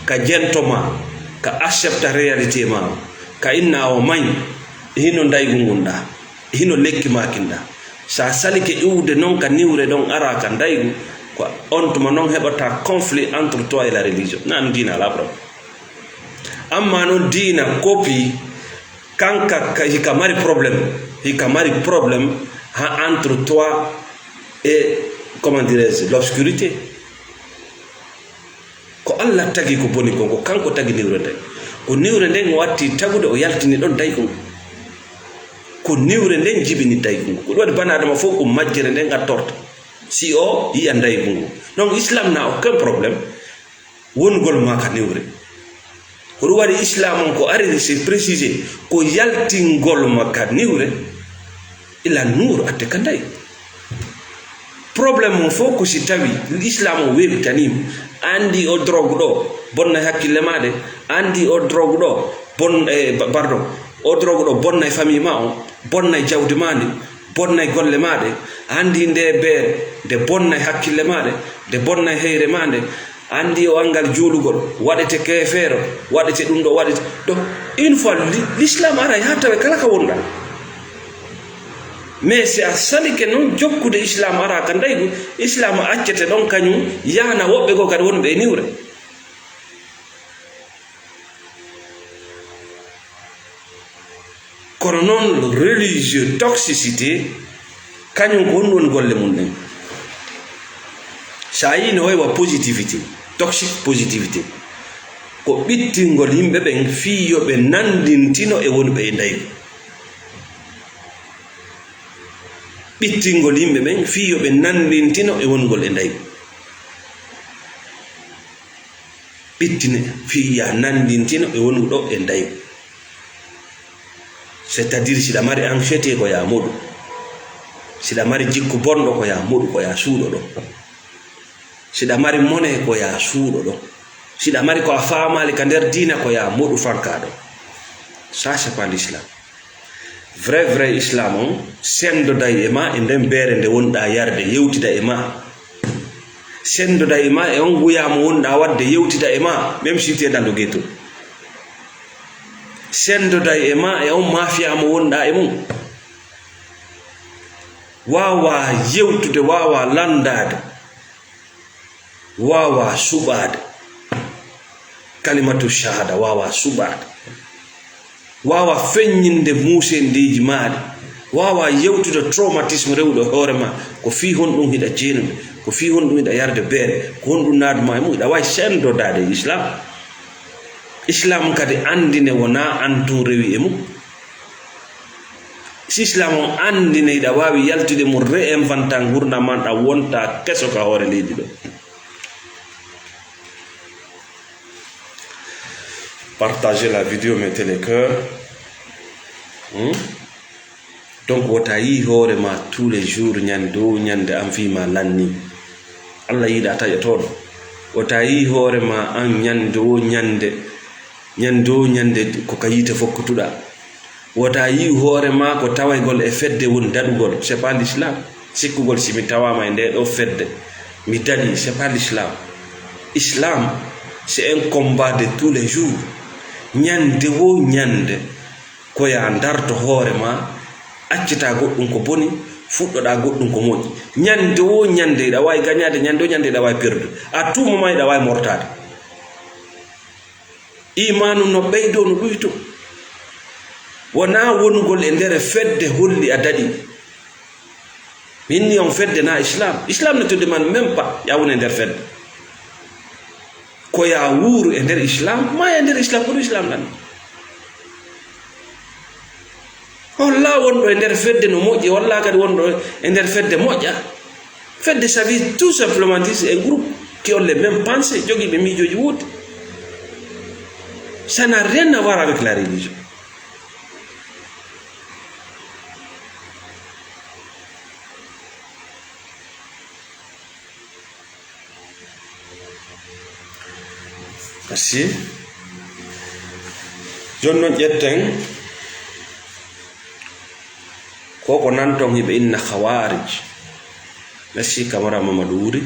ka jento ma, ka accepta réalité ma, ka inna o may, hino ndaygu ngun ɗa, hino lekki makin ɗa. Sa salike iwde non ka niwre ɗon ara ka ndaygu, ko on tuma non heɓata conflit entre toi et la religion. Nan diina la problème. Amma non diina kopi, kanka ka, hika mari problème, hika mari problème ha entre toi et, comment dirais-je, l'obscurité. Ko Allah tagi ko boni kon, ko kanko tagi niwre nden. Ko niwre nden o watti tagude, o yaltini ɗon daygu ngu. Ko niwre nden jibini daygu ngu. Ko ɗum waɗi bana adama fof ko majjere nden ngattorta. Si o yi'a daygu ngu. Donc Islam n'a aucun problème wongol ma ka niwre. Ko ɗum waɗi Islam on ko ari, c'est précisé, ko yaltingol ma ka niwre, ila nuur atte ka nday. Problème on fof ko si tawi Islam on weeɓitanima, andi o drogue ɗo bonnay hakkille ma de, andi o drogue ɗo bon-, eh, ba-, pardon, o drogue ɗo bonnay famille ma on, bonnay jawdi ma ndi, bonnay golle ma ɗe, andi nde beere, nde bonnay hakkille ma ɗe, nde bonnay heyre ma nde, andi o angal juulugol, waɗete keefeero, waɗete ɗum ɗo, waɗete ɗo. Une fois li-, l'islam aray ha tawe kala ka wonɗa. Mais si a salike non jokkude islam ara ka ndaygu, islam accete ɗon kañum, yahna woɓɓe goo kadi wonɓe e niwre. Kono noon, religieux toxicité, kañum ko honɗum woni golle mum ɗen? So a yii no way wa positivité, toxique positivité, ko ɓittingol yimɓe ɓen fii yo ɓe nanndintino e wonɓe e ndaygu. Ɓittingol yimɓe ɓen fii yo ɓe nanndintino e wongol e ndaygu. Ɓittine fii ya nanndintino e wongu ɗo e ndaygu. C'est-à-dire, siɗa mari anxiété ko ya moɗu. Siɗa mari jikku bonɗo ko ya moɗu, ko ya suuɗo ɗo. Siɗa mari mone ko ya suuɗo ɗo. Siɗa mari ko a faamaali ka nder diina ko ya moɗu fanka ɗo. Ça, c'est pas l'islam. Vrai, vrai islam on, senndoday e ma e nden beere nde wonɗa yarde, yewtida e ma. Senndoday e ma e on nguya mo wonɗa waɗde, yewtida e ma, même si tu es dans le ghetto. senndoday e maa e on maafiya mo wonɗaa e mum. Waawaa yewtude, waawaa lanndaade, waawaa suɓaade. Kalimatu shahada waawaa suɓaade. Waawaa feññinde muusendeeji maaɗa. Waawaa yewtude traumatisme rewɗo e hoore maa. Ko fii honɗum hiɗa jeenude? Ko fii honɗum hiɗa yarde beere? Ko honɗum naadu maa e mum? Hiɗa waawi senndodaade e Islam. Islam kadi anndine wonaa aan tun rewi e mum. Si Islam on anndine hiɗa waawi yaltude mum, réinventa ngurndan maa, ɗa wonta keso ka hoore leydi ɗo. Partagez la vidéo, mettez les cœurs. Hmm? Donc, wota yii hoore ma tous les jours, ñande o ñande an fii ma lanni. Allah yiɗa taƴotooɗo. Wota yii hoore ma an ñande o ñande, ñande o ñande ko ka yiite fokkotuɗa. Wota yii hoore ma ko tawaygol e fedde woni daɗugol. C'est pas l'islam. Sikkugol si mi tawaama e nde ɗo fedde, mi daɗi, c'est pas l'islam. Islam, c'est un combat de tous les jours. Ñande wo ñande, ko ya darto hoore ma, accita goɗɗum ko boni, fuɗɗoɗa goɗɗum ko moƴƴi. Ñande wo ñande, hiɗa waawi gañaade, ñande wo ñande, hiɗa waawi perdu. À tout moment, hiɗa waawi mortaade. Imaanu no ɓeydo, no ɗuyto. Wonaa wonugol e nder fedde holli a daɗi. Min ni on fedde na Islam. Islam ne te demande même pas ya woni e nder fedde. Ko ya wuuru e nder Islam, ma e nder Islam, ko ɗum Islam lan. Holla wonɗo e nder fedde no moƴƴi, holla kadi wonɗo e nder fedde moƴƴa. Fedde, ça veut tout simplement dire c'est un groupe qui ont les mêmes pensées, jogiiɓe miijooji wuurde. Ça n'a rien à voir avec la religion. Merci. Jooni noon ƴetten ko ko nanton hiɓe inna Khawarij. Merci Camara Mamadou Wuri.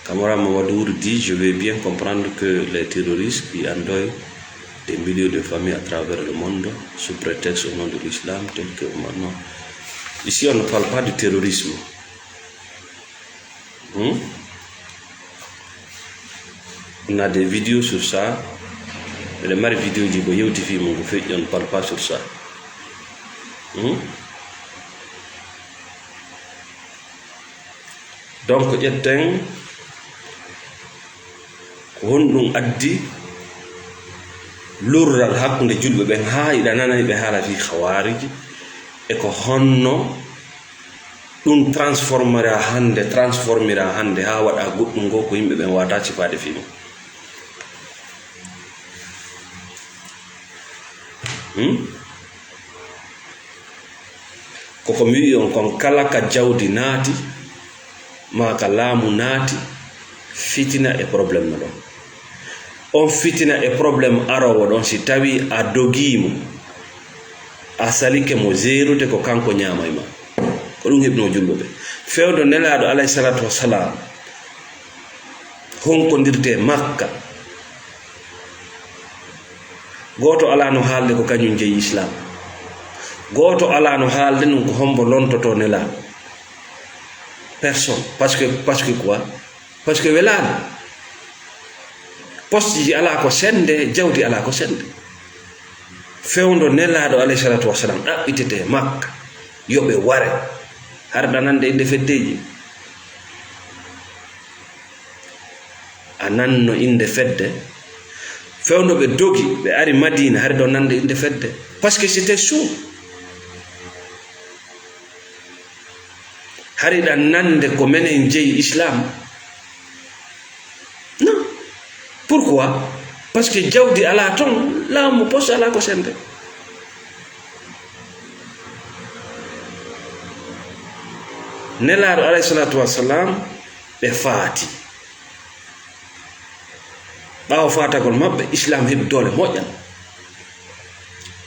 Camara Mamadou Wuri dit, je veux bien comprendre que les terroristes qui endeuillent des milliers de familles à travers le monde sous prétexte au nom de l'islam, tel que maintenant. Ici, on ne parle pas du terrorisme. Hmm? On a des vidéos sur ça. Miɗo mari vidéo ji ko yewti fii mum ko feƴƴi, on parle pas sur ça. Hmm? Donc, ƴetten ko honɗum addi lorral hakkunde julɓe ɓen haa hiɗa nana hiɓe haala fii Khawarij, e ko honno ɗum transformera hannde, transformera hannde haa waɗa goɗɗum ngo ko yimɓe ɓen wata sifaade fii mum. Hmm? Koko mi wi'i on kon, kala ka jawdi naati, maa ka laamu naati, fitina e problème no ɗon. On fitina e problème aroowo ɗon, si tawii a dogii mo, a salike mo, zeerude ko kanko ñaamay ma. Ko ɗum heɓno julɓe ɓe. Fewndo Nelaaɗo alayhi salaatu wassalaam, honkondirde e Makka. Gooto alaa no haalde ko kañum jeyi Islam. Gooto alaa no haalde ɗum ko hombo lontotoo Nelaaɗo. Personne. Parce que, parce que quoi? Parce que welaano. Poste ji alaa ko sende, jawdi alaa ko sende. Fewndo Nelaaɗo alayhi salaatu wassalaam ɗaɓɓitete Makka, yo ɓe ware. Har ɗa nande innde feddeeji. A nanno innde fedde. Fewndo ɓe dogi, ɓe ari Madina, hari ɗo nande innde fedde. Parce que c'était chaud. Hari ɗan nande ko menen jeyi Islam. Non. Pourquoi? Parce que jawdi alaa ton, laamu poste alaa ko sende. Nelaaɗo alayhi salaatu wassalam, ɓe faati. Ɓaawo faatagol maɓɓe, Islam heɓi doole moƴƴan.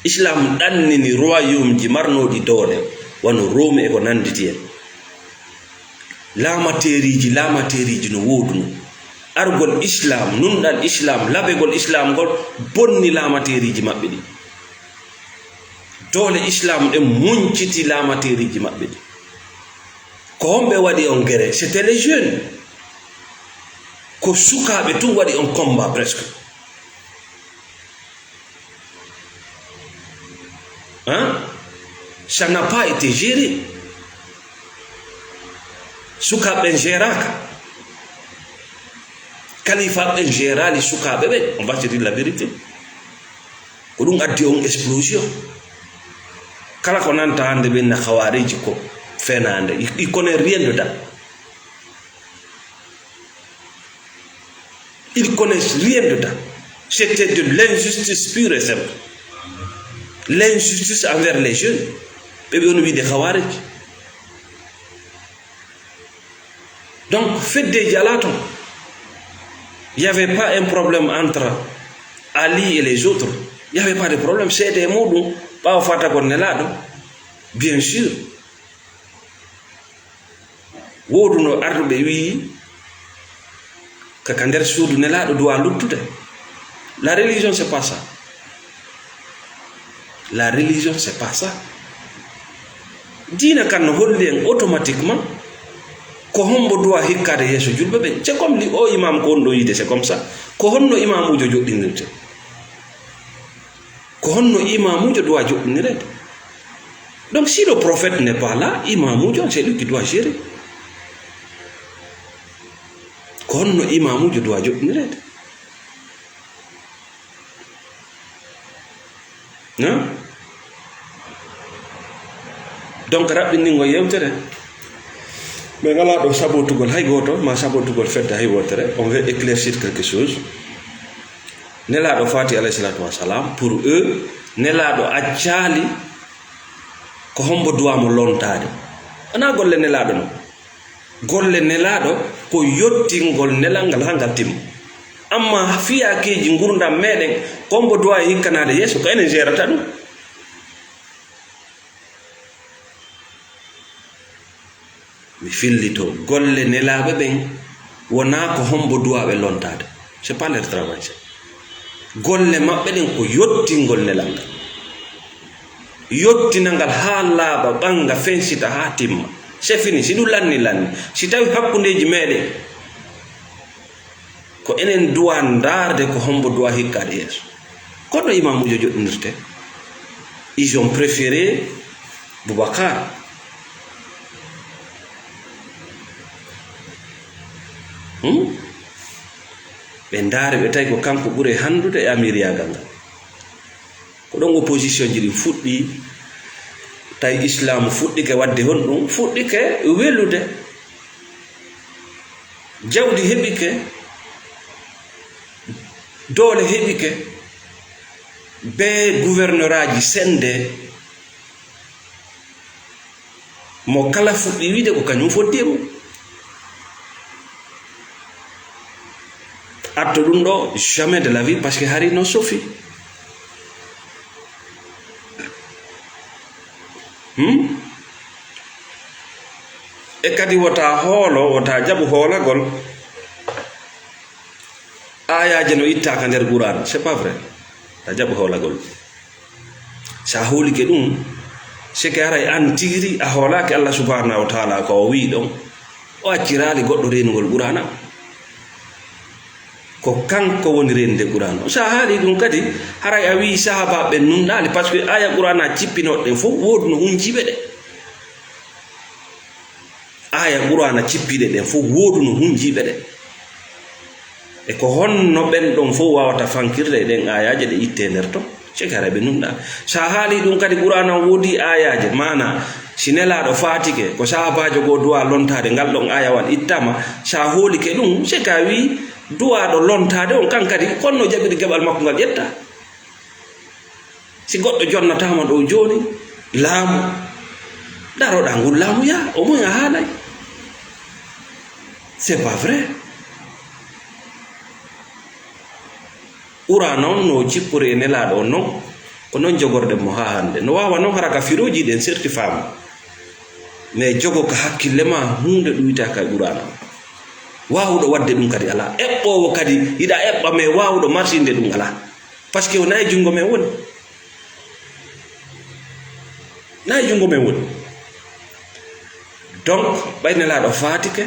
Islam ɗannini royaumeji marnooɗi doole, wano Rome e ko nannditi en. Laamateeriiji, laamateeriiji no wooduno. Argol Islam, nunɗal Islam, labegol Islam ngol bonni laamateeriiji maɓɓe ɗi. Doole Islam ɗen munciti laamateeriiji maɓɓe ɗi. Ko homɓe waɗi on gere? C'était les jeunes. Ko sukaaɓe tun waɗi on combat presque. Hein? Ça n'a pas été géré. Sukaaɓe ɓen géraaka. Kalifa ɓen géraali sukaaɓe ɓen. On va se dire la vérité. Ko ɗum addi on explosion. Kala ko nanta hannde ɓen na Khawariji ko fenaande. Ils, ils connaissent rien dedans. Ils connaissent rien dedans. C'était de l'injustice pure et simple. L'injustice envers les jeunes. Ɓe ɓe on wiide Khawarij. Donc, feddeji ala toon. Il y avait pas un problème entre Ali et les autres. Il y avait pas de problème. Seede e muɗum, ɓaawo fatagol Nelaaɗo, bien sûr. Wooduno arduɓe wi'i, ka, ka nder suudu Nelaaɗo duwa luttude. La religion, c'est pas ça. La religion, c'est pas ça. Diina kan no holli en automatiquement ko hombo duwa hikkaade yeeso julɓe ɓen. C'est comme li o imam ko on ɗo yiide, c'est comme ça. Ko honno imamuujo joɗɗinirte? Ko honno imamuujo duwa joɗɗinireede? Donc, si le prophète n'est pas là, imamuujo, c'est lui qui doit gérer. Ko honno imamuujo duwa joɗɗinireede? Hein? Donc, raɓɓinningo yewtere, ɓe ngalaa ɗo sabotugol hay gooto, ma sabotugol fedde hay wootere. On veut éclaircir quelque chose. Nelaaɗo faati, alayhi salatu wassalam, pour eux, Nelaaɗo accaali ko hombo duwa mo lontaade. Wonaa golle Nelaaɗo non. Golle Nelaaɗo ko yottingol nelal ngal haa ngal timma. Amma fiyakeeji ngurdam meɗen, ko hombo duwa e hikkanaade yeeso, ko enen gerata ɗum. Mi fillito, golle nelaaɓe ɓen wonaa ko hombo duwa ɓe lontaade. C'est pas leur travail, ça. Golle maɓɓe ɗen ko yottingol nelal ngal. Yottina ngal haa laaɓa, ɓanga, fensita haa timma. C'est fini. Si ɗum lanni, lanni. Si tawi hakkundeeji meɗen, ko enen duwa ndaarde ko hombo duwa hikkaade yeeso. Kono imamuujo joɗɗinirte. Ils ont préféré Boubacar. Hmm? Ɓe ndaari, ɓe tawi ko kanko ɓuri hanndude e amiriyagal ngal. Ko ɗon opposition ji ɗin fuɗɗi, tawi Islam fuɗɗike waɗde honɗum, fuɗɗike welude. Jawdi heɓike, doole heɓike, be gouverneuraaji sennde, mo kala fuɗɗi wiide ko kañum foddi e mum. Atto ɗum ɗo, jamais de la vie, parce que hari no sofi. Hmm? E kadi wota hoolo, wota jaɓu hoolagol. Ayaaje no ittaaka nder Qur'an, c'est pas vrai. Ta jaɓu hoolagol. Sa hoolike ɗum, seke haray an tigiri a hoolaaki Allah subhanahu wa ta'ala ko o wi'i ɗon. O acciraali goɗɗo reenugol Qur'ana. Ko kanko woni reenude Qur'ana. Sa haali ɗum kadi, haray a wi'i sahaabaaɓe ɓen nunɗaali, parce que aya Qur'ana cippinooɗe ɗen fof wooduno hunjiiɓe ɗe. Aya Qur'ana cippiiɗe ɗen fof wooduno hunjiiɓe ɗe. E ko honno ɓen ɗon fof wawata fankirde e ɗen ayaaje ɗe itte nder ton? Seke haray ɓe nunɗa. Sa haali ɗum kadi, Qur'ana on woodi ayaaje, maana, si nelaaɗo faatike, ko sahaabaajo goo duwa lontaade, ngal ɗon ayawal ittama. Sa hoolike ɗum, seke a wi'i duwaaɗo lontaade on, kan kadi, honno jaɓiri geɓal makko ngal ƴetta? Si goɗɗo jonnataama ɗo jooni, laamu, daroɗaa ngun laamu yaa, au moins a haalay. C'est pas vrai. Qur'ana on no cippori e nelaaɗo on non, ko non jogorɗen mo haa hannde. No waawa non hara ka firooji ɗen serti faamu. Mais jogo ka hakkille ma huunde ɗum wiyetaake e Qur'ana on. Waawuɗo waɗde ɗum kadi alaa. Eɓɓoowo kadi, yiɗa eɓɓa, mais waawuɗo marsinde ɗum alaa. Parce que o nayi junngo men woni. Nayi junngo men woni. Donc, ɓay Nelaaɗo faatike,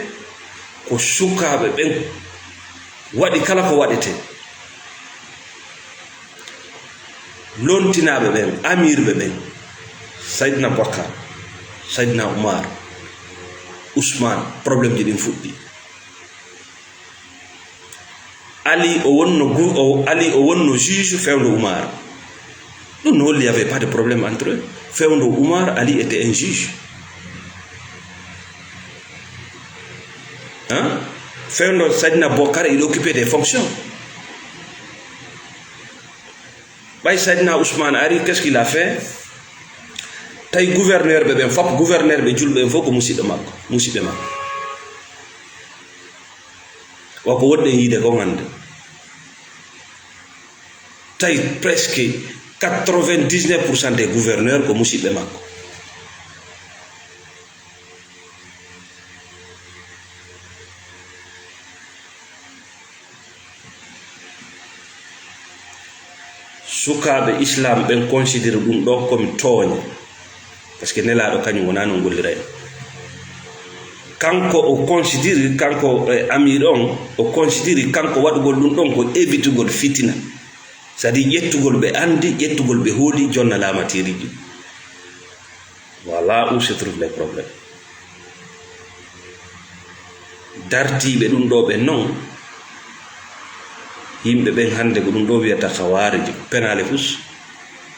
ko sukaaɓe ɓen waɗi kala ko waɗetee. Lontinaaɓe ɓen, amiirɓe ɓen, Saydna Bakar, Saydna Umar, Usman, problème ji ɗin fuɗɗi. Ali o wonno gu-, o, Ali o wonno juge fewndo Umar. Ɗum no holli y avait pas de problème entre eux. Fewndo Umar, Ali était un juge. Hein? Fewndo Saydna Bokar, il occupait des fonctions. Ɓay Saydna Ousmane ari, qu'est-ce qu'il a fait? Tawi gouverneur ɓe ɓen fop, gouverneur ɓe julɓe ɓen fof ko musidɗo makko, musidɓe makko. Wa ko wonɗen yiide kon hannde. Tawi presque quatre-vingt-dix-neuf pour cent des gouverneurs ko musidɓe makko. Sukaaɓe Islam ɓen considéré ɗum ɗo komi tooñe. Parce que Nelaaɗo kañum wonaa non golliray. Kanko o considéré, kanko, eh, amir on, o considéré kanko waɗugol ɗum ɗon ko évitugol fitina. C'est-à-dire ƴettugol ɓe anndi, ƴettugol ɓe hooli, jonna laamateeri ɗin. Voilà où se trouvent les problèmes. Dartiiɓe ɗum ɗo ɓen non, yimɓe ɓen hannde ko ɗum ɗo wiyata Khawarij, penaale fus,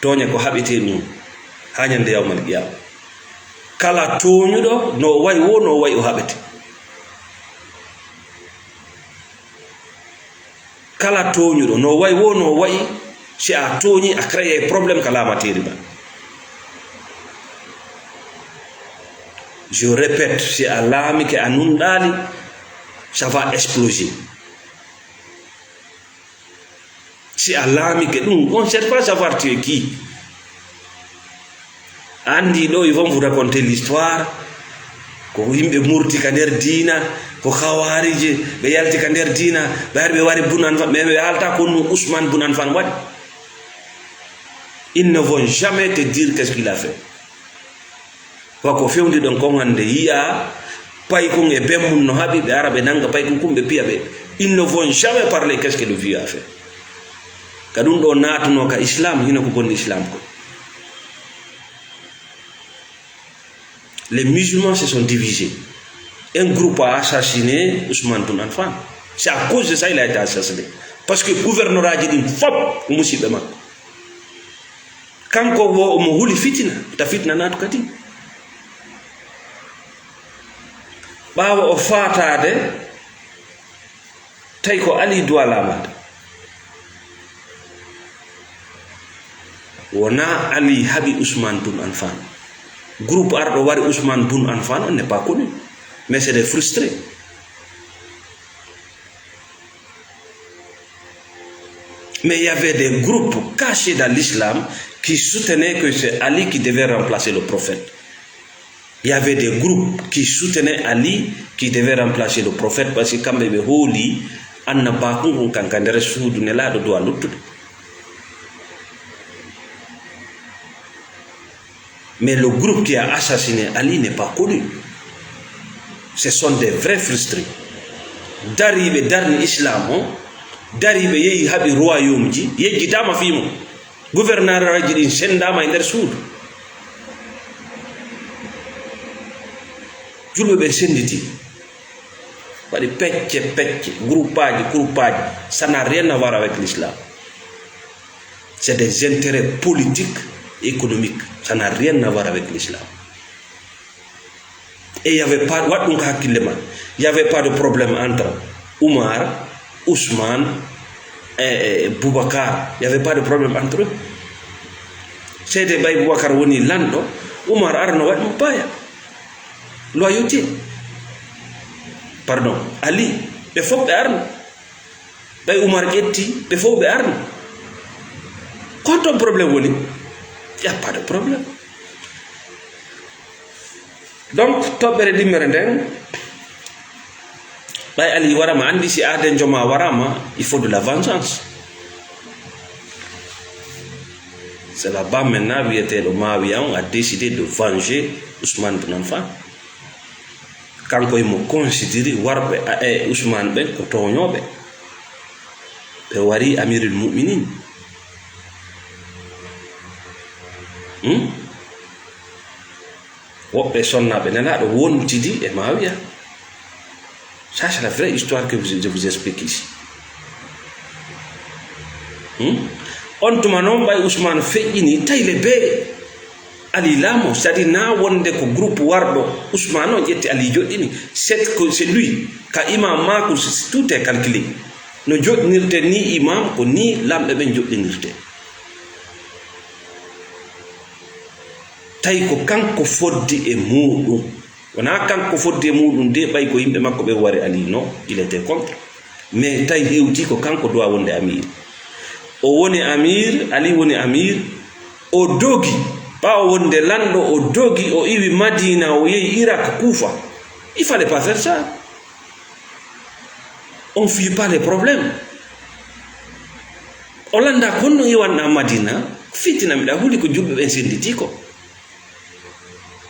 tooña ko haɓetee ɗum haa ñande yawmal qiyama. Kala tooñuɗo, no o wayi wo, no o wayi o haɓete. Kala tooñuɗo, no wayi wo, no wayi, si a tooñi, a créé problème ka laamateeri ma. Je répète, si a laamike, a nunɗaali, ça va exploser. Si a laamike ɗum, on cherche pas savoir tu es qui. Anndi ɗo, ils vont vous raconter l'histoire. Ko yimɓe murti ka nder diina, ko Khawarije, ɓe yalti ka nder diina, ɓe ari ɓe wari Bun Anfan, mais ɓe haalta ko ɗum Ousmane Bun Anfan waɗi. Ils ne vont jamais te dire qu'est-ce qu'il a fait. Wa ko fewndi ɗon kon hannde yi'a paykun e ben mun no haɓi, ɓe ara ɓe nanga paykun kun ɓe piya ɓe. Ils ne vont jamais parler qu'est-ce que le vieux a fait. Ka ɗum ɗo naatuno ka Islam, hino ko bonni Islam ko. Les musulmans se sont divisés. Un groupe a assassiné Ousmane Bun Anfan. C'est à cause de ça il a été assassiné. Parce que gouverneur aji ɗin fop ko musiɓɓe makko. Kanko wo omo huli fitina, ta fitina naatu kadi. Ɓaawo o faataade, tawi ko Ali duwaa laamaade. Wonaa Ali haɓi Ousmane Bun Anfan. Groupe arɗo wari Ousmane Bun Anfan, on n'est pas connu. Mais c'est des frustrés. Mais il y avait des groupes cachés dans l'islam qui soutenaient que c'est Ali qui devait remplacer le prophète. Il y avait des groupes qui soutenaient Ali qui devait remplacer le prophète parce que kamɓe ɓe hooli annabaaku ngun kan ka nder suudu Nelaaɗo duwaa luttude. Mais le groupe qui a assassiné Ali n'est pas connu. Ce sont des vrais frustrés. Dariiɓe darni Islam o, dariiɓe yehi haɓi royaume ji, yejjitaama fii mum. Gouverneur aji ɗin senndaama e nder suudu. Julɓe ɓen sennditi. Waɗi pecce, pecce, groupage, groupage. Ça n'a rien à voir avec l'islam. C'est des intérêts politiques, économiques. Ça n'a rien à voir avec l'islam. Et il y avait pas, waɗ ɗum ko hakkille ma. Il y avait pas de problème entre Oumar, Ousmane et, et Boubacar. Il y avait pas de problème entre eux. Seyde Baye Boubacar woni lanɗo, Oumar arano waɗi mo paaya. Loyauté. Pardon. Ali, ɓe fof ɓe arno. Ɓay Umar ƴetti, ɓe fof ɓe arno. Ko honto problème woni? Y a pas de problème. Donc, toɓɓere ɗimmere nden, Ɓay Ali warama, andi si aaden joma warama, il faut de la vengeance. C'est là-bas maintenant, wiyeteeɗo Maawiya on a décidé de venger Ousmane Boun Affan. Kanko imo considérer warɓe, a, e Ousmane ɓen ko tooñooɓe. Ɓe wari Amirul Mu'minin. Hmm? Woɓɓe sonnaaɓe Nelaaɗo wontidi e Maawiya. Ça, c'est la vraie histoire que vous, je vous explique ici. Hmm? On tuma noon, ɓay Ousmane feƴƴini, tawi le bee Ali laamo, c'est-à-dire na wonde ko groupe warɗo Ousmane on ƴetti Ali joɗɗini. C'est que c'est lui, ka imam makko, c'est, tout est calculé. No joɗɗinirte ni imam, ko ni lamɓe ɓen joɗɗinirte. Tawi ko kanko foddi e muuɗum. Wonaa kanko foddi e muuɗum de, ɓay ko yimɓe makko ɓe wari Ali, non, il était contre. Mais tawi hewti ko kanko doit wonde amir. O woni amir, Ali woni amir. O dogi, ɓaawo wonde lanɗo, o dogi, o iwi Madina, o yehi Irak, Kufa. Il fallait pas faire ça. On fuit pas les problèmes. O lannda ko honno iwanɗa Madina, fitina miɗa huli ko julɓe ɓen sennditi ko.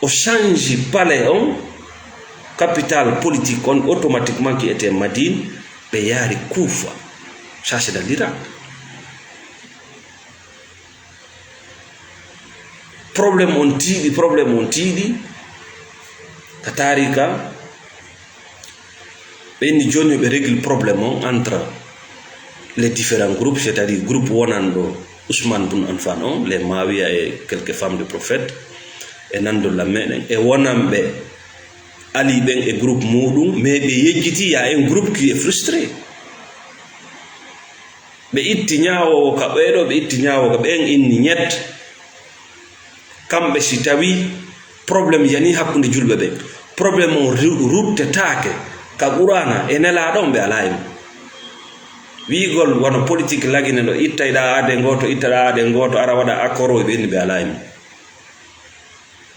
O change palais on, capitale politique on, automatiquement qui était Madine, ɓe yaari Kufa. Ça, c'est dans l'Irak. Problème on tiiɗi, problème on tiiɗi. Ka taarika, ɓe inni jooni yo ɓe régler problème on entre les différents groupes, c'est-à-dire groupe wonanɗo Ousmane Boun Affan on, les Maawiya et quelques femmes de prophète, e nanndol lam meɗen, e wonanɓe Ali ɓen e groupe muuɗum, mais ɓe yejjiti, y a un groupe qui est frustré. Ɓe itti ñaawoowo ka ɓeeɗo, ɓe itti ñaawoowo ka ɓeen, inni ñett. Kamɓe si tawi problème yani hakkunde julɓe ɓen, problème on ru-, ruttetaake ka Qur'aana e Nelaaɗo on, ɓe alaa e mum. Wi'ugol wano politique Lagine ɗo, ittay ɗaa aade ngooto, itta ɗaa aade ngooto, ara waɗa accord o, ɓe inni ɓe alaa e mum.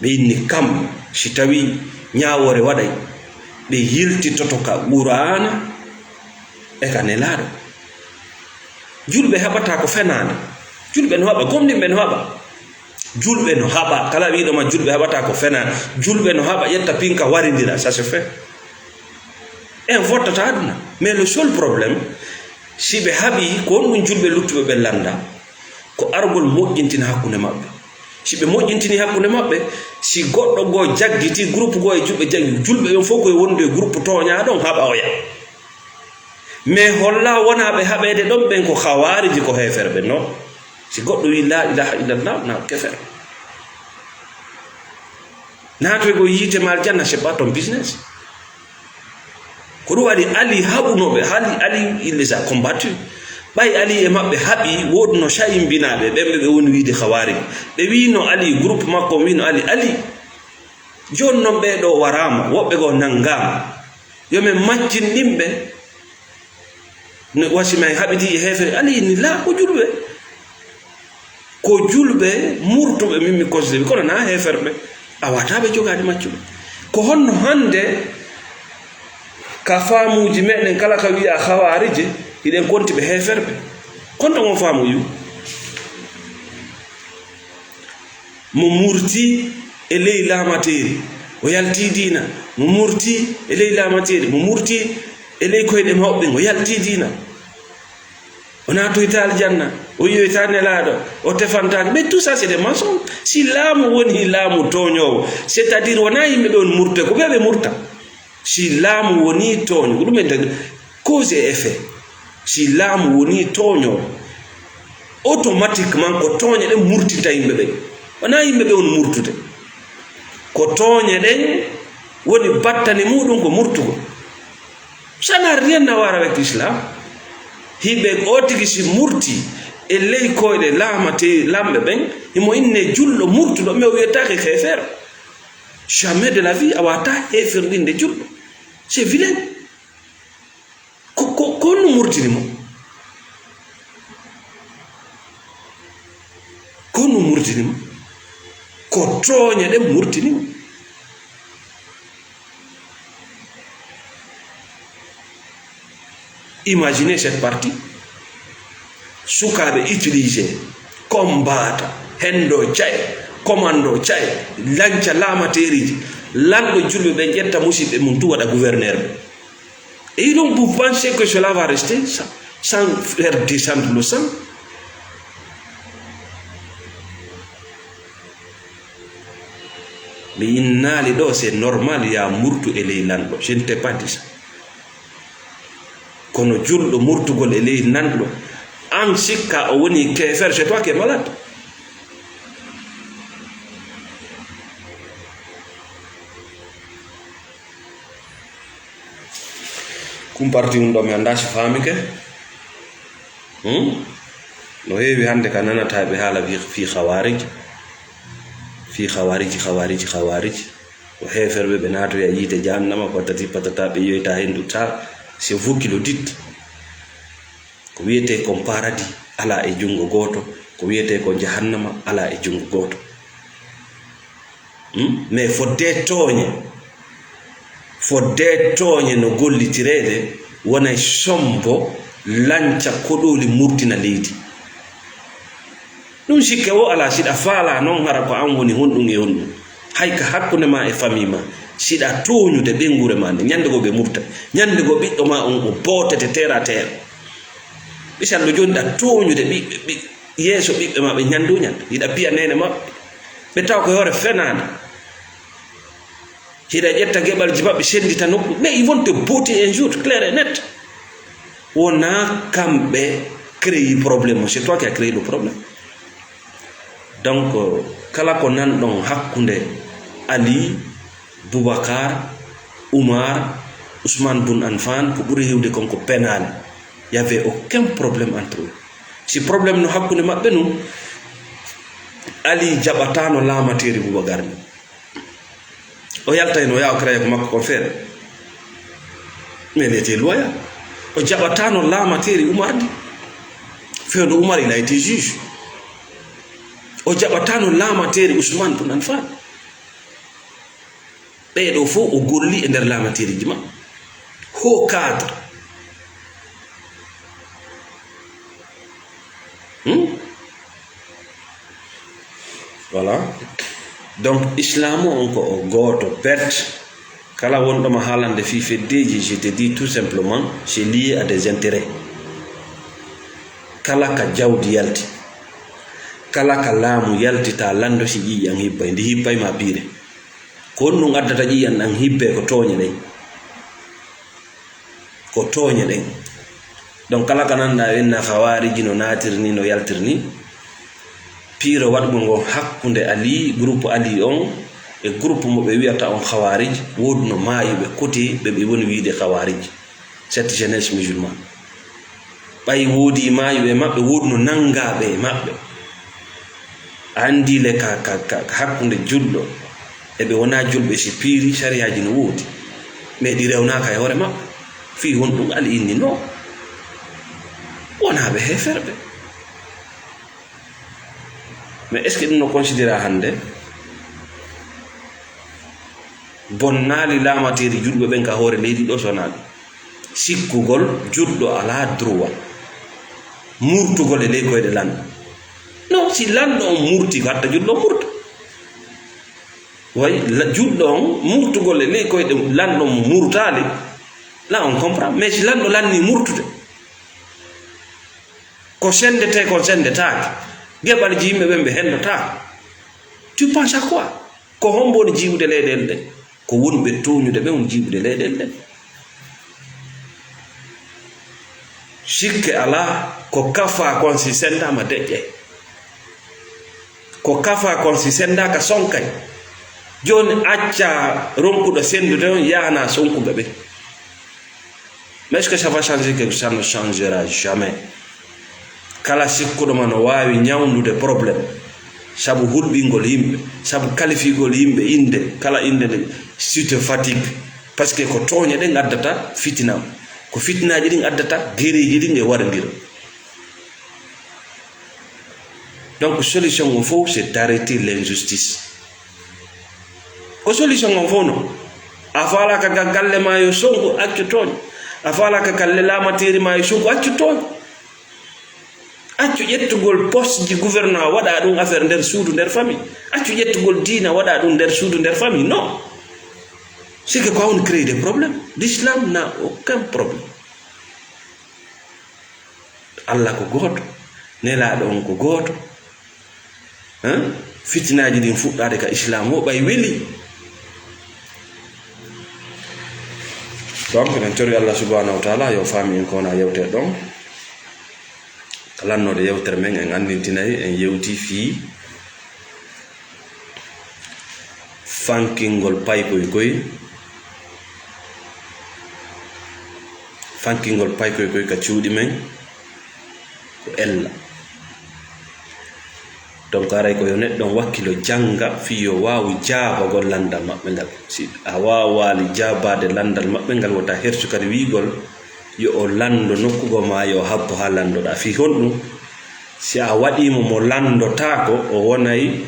Ɓe inni kam, si tawi ñaawoore waɗay, ɓe yiltitoto ka Qur'aana e ka Nelaaɗo. Julɓe haɓata ko fenaande. Julɓe no haɓa, gomɗinɓe no haɓa. Julɓe no haɓa, kala wi'uɗo ma julɓe haɓata ko fenaande. Julɓe no haɓa, ƴetta pinka warindira, ça se fait. En fottata aduna. Mais le seul problème, si ɓe haɓi, ko honɗum julɓe luttuɓe ɓe lannda? Ko argol moƴƴintina hakkunde maɓɓe. Si ɓe moƴƴintini hakkunde maɓɓe, si goɗɗo goo jaggiti, groupe goo e julɓe jaggi, julɓe ɓen fof koye wondude e groupe tooñaaɗo on, haɓa oya. Mais holla wonaaɓe haɓeede ɗon ɓen ko hawaariji, ko heeferɓe, non. Si goɗɗo wii laa ilaaha illallah, na kefere. Naatoygol yiite ma aljanna, c'est pas ton business. Ko ɗum waɗi Ali haɓunooɓe, Ali, Ali, il les a combattus. Ɓay Ali e maɓɓe haɓi, woodunoo cayimbinaaɓe, ɓen ɓe, ɓe woni wiide Khawarij. Ɓe wiino Ali, groupe makko on wiino Ali, Ali, jooni non ɓee ɗoo waraama, woɓɓe goo nanngaama. Yo men maccin ɗimɓe. No wasi men haɓidi e heeferɓe. Ali inni, laa, ko julɓe. Ko julɓe murtuɓe min mi considéré, kono na heeferɓe. A wata ɓe jogaade maccuɓe. Ko honno hannde ka faamuuji meɗen kala ka wi'a Khawarije, hiɗen konti ɓe heeferɓe? Kon ɗon on faamu yu? Mo murti e ley laamateeri, o yalti diina. Mo murti e ley laamateeri, mo murti e ley koyɗe mawɓe, o yalti diina. O naatoyta aljanna, o yiyoyta Nelaaɗo, o tefantaake. Mais tout ça, c'est des mensonges. Si laamu woni laamu tooñoowo, c'est-à-dire wonaa yimɓe ɓe on murte, ko ɓe ɓe murta. Si laamu woni tooño, ko ɗum en tagi, cause et effet. Si laamu woni tooño, automatiquement ko tooñe ɗen murtinta yimɓe ɓen. Wonaa yimɓe ɓe woni murtude. Ko tooñe ɗen woni battane muɗum ko murtugol. Ça n'a rien à voir avec l'islam. Hiɓe o tigi si murti e ley koyɗe laamate, lamɓe ɓen, himo inne julɗo murtuɗo, mais o wiyetaake heefer. Jamais de la vie a wata heeferɗinde julɗo. C'est vilain. Ko, ko, ko honno murtini mo? Ko honno murtini mo? Ko tooñe ɗen murtini mo. Imaginez cette partie. Sukaaɓe utilisé, combattants, hendo caye, commando caye, lanca laamateeriji. Lanɗo julɓe ɓe ƴetta musiɓɓe mum tu waɗa gouverneur ɓe. Et donc, vous pensez que cela va rester sans, sans faire descendre le sang? Mi innaali ɗo, c'est normal, ya murtu e ley lanɗo. Je ne t'ai pas dit ça. Kono julɗo murtugol e ley lanɗo, an sikka o woni keefer, c'est toi qui es malade. Kum parti un ɗo mi annda si faamike. Hmm? No heewi hannde ka nanata ɓe haala fi, fi khawarij. Fi khawarij, khawarij, khawarij. Ko heeferɓe ɓe naatoya yiite jahannama, patati patata, ɓe yiyoyta heen ɗum. Ça, c'est vous qui le dites. Ko wiyetee kon paradis alaa e junngo gooto, ko wiyetee kon jahannama alaa e junngo gooto. Hmm? Mais fodde tooñe, fodde tooñe no gollitireede, wonay sombo lanca koɗooli murtina leydi. Ɗum sikke wo alaa, siɗa faalaa noon hara ko an woni honɗum e honɗum. Hay ka hakkunde ma e famille ma, siɗa tooñude ɓeynguure ma nde, ñande goo ɓe murta, ñande goo ɓiɗɗo ma on o bootete terre à terre. Misalu jooni ɗa tooñude ɓiɓɓe, ɓi-, yeeso ɓiɓɓe ma ɓe ñandu ñande, hiɗa piya neene maɓɓe. Ɓe taw ko hoore fenaande. Hiɗa ƴetta geɓalji maɓɓe, senndita nokku. Mais ils vont te botter un jour, clair et net. Wonaa kamɓe créé problème o, c'est toi qui as créé le problème. Donc, kala ko nanɗon hakkunde Ali, Boubacar, Oumar, Ousmane Boun Anfan, ko ɓuri heewde kon ko penaale. Il y avait aucun problème entre eux. Si problème no hakkunde maɓɓe nun, Ali jaɓataano laamateeri Boubacar ni. O yaltayno, o yaha o créé ko makko kon feere. Mais il était loyal. O jaɓataano laamateeri Oumar ndi. Fewndo Oumar, il a été juge. O jaɓataano laamateeri Ousmane Boun Anfan. Ɓee ɗoo fof o golli e nder laamateeriiji maɓɓe. Haut cadre. Hmm? Voilà. Donc, Islam on ko o gooto pet. Kala wonɗo ma haalande fii feddeeji, je te dis tout simplement, c'est lié à des intérêts. Kala ka jawdi yalti, kala ka laamu yalti, ta lanndo si ƴiiƴan hibbay, ndi hibbay ma piire. Ko honɗum addata ƴiiƴan ɗan hibbee? Ko tooñe ɗen. Ko tooñe ɗen. Donc, kala ka nanɗaa inna Khawariji no naatiri ni, no yaltiri ni, piiro waɗugol ngol hakkunde Ali, groupe Ali on, e groupe mo ɓe wiyata on Khawarij, woodunoo maayuɓe kote ɓe ɓe woni wiide Khawarij, cette jeunesse musulmane. Ɓay woodii maayuɓe e maɓɓe, woodunoo nanngaaɓe e maɓɓe. A anndii le ka, ka, ka, ka hakkunde julɗo e ɓe wonaa julɓe, si piiri, sariyaaji no woodi. Mais ɗi rewnaaka e hoore maɓɓe. Fii honɗum Ali inni non? Wonaa ɓe heeferɓe. Mais est-ce que ɗum no considéra hannde? Bonnaali laamateeri julɓe ɓen ka hoore leydi ɗo, so wonaa ɗum? Sikkugol julɗo alaa droit murtugol e ley koyɗe lanɗo. Non, si lanɗo on murti, ko hatta julɗo on murta. Way, la-, julɗo on murtugol e ley koyɗe lanɗo mo murtaali, là on comprend. Mais si lanɗo lannii murtude, ko senndetee kon senndetaake, geɓalji yimɓe ɓen ɓe henndotaako. Tu penses à quoi? Ko hombo woni jiiɓude leyɗeele ɗen? Ko wonɓe tooñude ɓen woni jiiɓude leyɗeele ɗen. Sikke alaa, ko kafaa kon si senndaama deƴƴay. Ko kafaa kon si senndaaka sonkay. Jooni accaa ronkuɗo senndude on, yahanaa sonkuɓe ɓen. Mais est-ce que ça va changer quelque chose? Ça ne changera jamais. Kala sikkuɗo ma no waawi ñawndude problème, sabu hulɓingol yimɓe, sabu kalifigol yimɓe innde, kala innde nde, tu te fatigues. Parce que ko tooñe ɗen addata fitina, ko fitinaaji ɗin addata gereeji ɗin e warndira. Donc, solution o fof, c'est d'arrêter l'injustice. Ko solution on fof non. A faalaaka ga galle ma yo sonko, accu tooñ. A faalaka kalle laamateeri ma e suuku, accu toon. Accu ƴettugol poste ji gouvernement, waɗa ɗum affaire nder suudu, nder famille. Accu ƴettugol diina, waɗa ɗum nder suudu, nder famille. Non. C'est que quoi, on crée des problèmes. L'islam n'a aucun problème. Allah ko gooto, nelaaɗo on ko gooto. Hein? Fitinaaji ɗin fuɗɗaade ka Islam o ɓay weli. Donc, eɗen tori Allah subhanahu wa taala yo faami en ko wona yewtere ɗon. Ka lannoode yewtere men, en anndintinay, en yewti fii fankingol paykoy koy, fankingol paykoy koy ka cuuɗi men ko ella. Donc, aray ko yo neɗɗo on wakkilo jannga fii yo waawu jaabagol lanndal maɓɓe ngal. Si a waawaali jaabaade lanndal maɓɓe ngal, wota hersu kadi wiigol yo o lanndo nokku goo maa yo o habbo haa lanndoɗaa. Fii honɗum? Si a waɗii mo mo lanndotaako, o wonay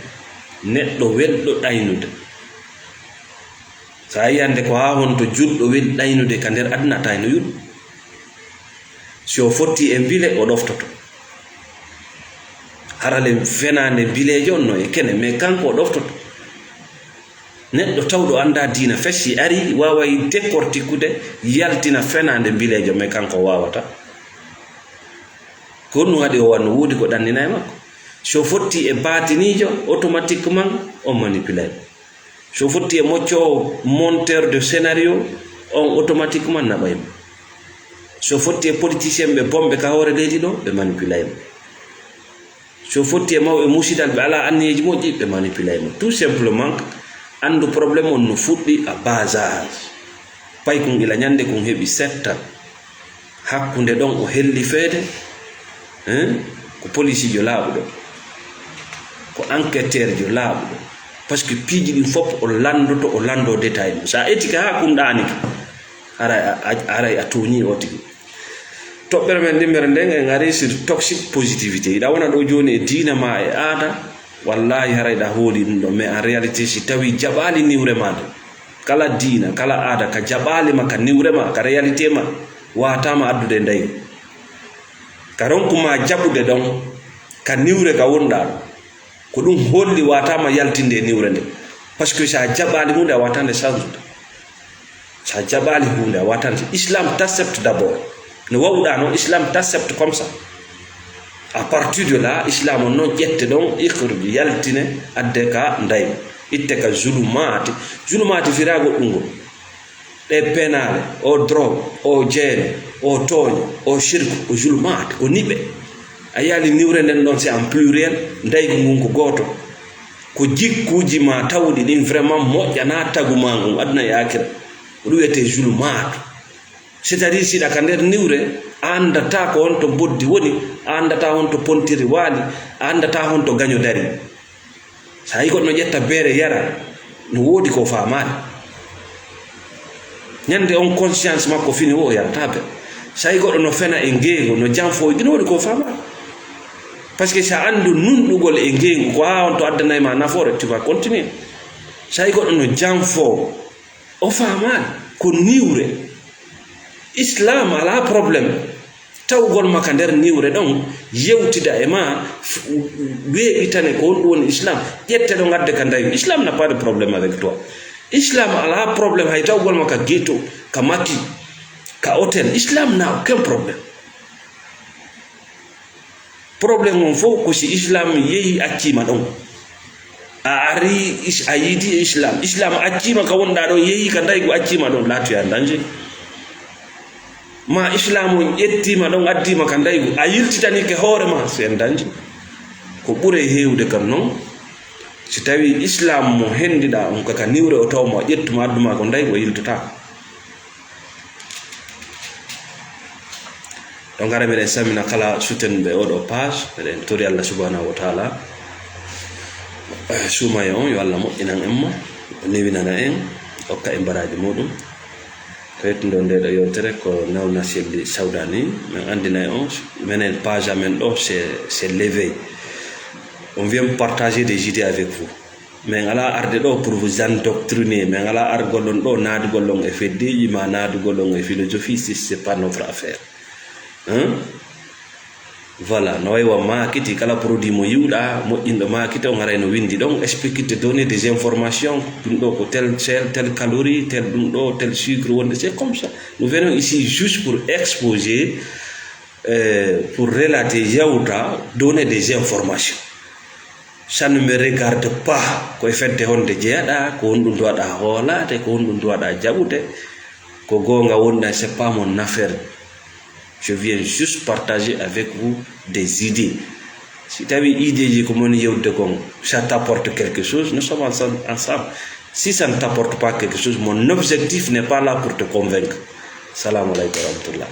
neɗɗo welɗo ɗaynude. So a yii hannde ko haa honto julɗo weli ɗaynude ka nder aduna, a tawi no yuɗɗo. Si o fotti e mbile, o ɗoftoto. Harale fenaande mbileejo on no e kene, mais kanko o ɗoftoto. Neɗɗo tawɗo anndaa diina, fes si ari, waaway décortiquer-de, yaltina fenaande mbileejo, mais kanko o waawata. Ko honɗum haɗi o wano woodi ko ɗannina e makko? Si o fotti e baatiniijo, automatiquement o manipulay mo. Si o fotti e moccoowo, monteur de scénario, on automatiquement naɓay mo. Si o fotti e politicien ɓe bonɓe ka hoore leydi ɗo, ɓe manipulay mo. Si o fotti e mawɓe musidal ɓe alaa anniyeeji moƴƴi, ɓe manipulay mo. Tout simplement, anndu problème on no fuɗɗi à bas âge. Paykun ila ñande kun heɓi sept ans. Hakkunde ɗon o helli feede, hein, ko polisiijo laaɓuɗo, ko enquêteurjo laaɓuɗo. Parce que piiji ɗin fof o lanndoto, o lanndo détail mum. So a etike haa kun ɗaanike, haray a, a, haray a tooñii o tigi. Toɓɓere men ɗimmere nden en ari sur toxique positivité. Iɗa wona ɗo jooni e diina ma e aada, wallaahi haray ɗa hooli ɗum ɗo. Mais en réalité, si tawi jaɓaali niwre ma nde, kala diina, kala aada ka jaɓaali ma, ka niwre ma, ka réalité ma, waataama addude e ndaygu. Ka ronku ma jaɓude ɗon, ka niwre ka wonɗaa ɗo. Ko ɗum holli waataama yaltinde e niwre nde. Parce que so a jaɓaali huunde, a waataande sansude. So a jaɓaali huunde, a waataande. Islam t'accepte d'abord. No wawuɗaa noon, Islam t'accepte comme ça. À partir de là, Islam on noon ƴette ɗon, ikhruj, yaltine, adde ka ndaygu. Itte ka zulumaati. Zulumaati firaa goɗɗum ngol. Ɗe penaale, o drogue, o jeene, o tooñe, o shirku, o zulumaat, ko niɓe. A yaali niwre nden ɗon, c'est en pluriel, ndaygu ngun ko gooto. Ko jikkuuji ma tawɗi ɗin vraiment moƴƴanaa tagu ma ngun, aduna e aakira. Ko ɗum wiyetee zulumaat. C'est-à-dire, siɗa ka nder niwre, a anndataa ko honto mboddi woni, a anndataa honto pontiri waali, a anndataa honto gaño dari. So a yii goɗɗo no ƴetta beere yara, no woodi ko faamaani. Ñande on conscience makko fini o, o yarataa beere. So a yii goɗɗo no fena e ngeengu, no janfoo, no woodi ko faamaani. Parce que so a anndu nunɗugol e ngeengu, ko haa on to addanay ma nafoore, tu vas continuer. So a yii goɗɗo no janfoo, o faamaani. Ko niwre. Islam alaa problème. Tawgol ma ka nder niwre ɗon, yewtida e ma, f-, weeɓitane ko honɗum woni Islam. Ƴette ɗo ngadde ka ndayu. Islam n'a pas de problème avec toi. Islam alaa problème hay tawgol ma ka ghetto, ka maki, ka hôtel. Islam n'a aucun problème. Problème on fof ko si Islam yehi accii ma ɗon. A ari is-, a yiidi Islam. Islam accii ma ka wonɗaa ɗon, yehi ka ndaygu accii ma ɗon. Là, tu es en danger. Ma Islam on ƴettii ma ɗon, addii ma ka ndaygu. A yiltitanike hoore ma, c'est en danger. Ko ɓurey heewde kam noon, si tawii Islam mo henndiɗaa on ka, ka niwre o taw mo, a ƴettu ma, addu ma ko ndaygu, o yiltotaako. Donc, hara miɗen salmina kala suttenɓe oɗo page, miɗen tori Allah subhanahu wa taala, eh, suumaye on, yo Allah moƴƴinan en mo, o newinana en, okka en baraaji muɗum. Ko yettude nde ɗo yewtere ko Nawna Selli Sawdani, min anndinay on, menen page amen ɗo, c'est, c'est l'éveil. On vient partager des idées avec vous. Min alaa arde ɗo pour vous endoctriner, min alaa argol on ɗo naadugol on e feddeeji ma naadugol on e philosophie, si c'est pas notre affaire. Hein? Voilà, no wayi wa maakiti, kala produit mo yiwɗa moƴƴinɗo maakiti, on haray no windi ɗon expliquite, donner des informations, ɗum ɗo ko tel sel, tel calorie, tel ɗum ɗo, tel sucre wonde. C'est comme ça, nous venons ici juste pour exposer, euh, pour relater, yawta, donner des informations. Ça ne me regarde pas. Ko e fedde honde jeyaɗa, ko honɗum duwaɗa hoolaade, ko honɗum duwaɗa jaɓude. Ko goonga wonɗa, c'est pas mon affaire. Je viens juste partager avec vous des idées. Si tawi ideeji ko moni yewtude kon, ça t'apporte quelque chose, nous sommes ensemble, ensemble. Si ça ne t'apporte pas quelque chose, mon objectif n'est pas là pour te convaincre. Salamu aleykum wa rahmatullah.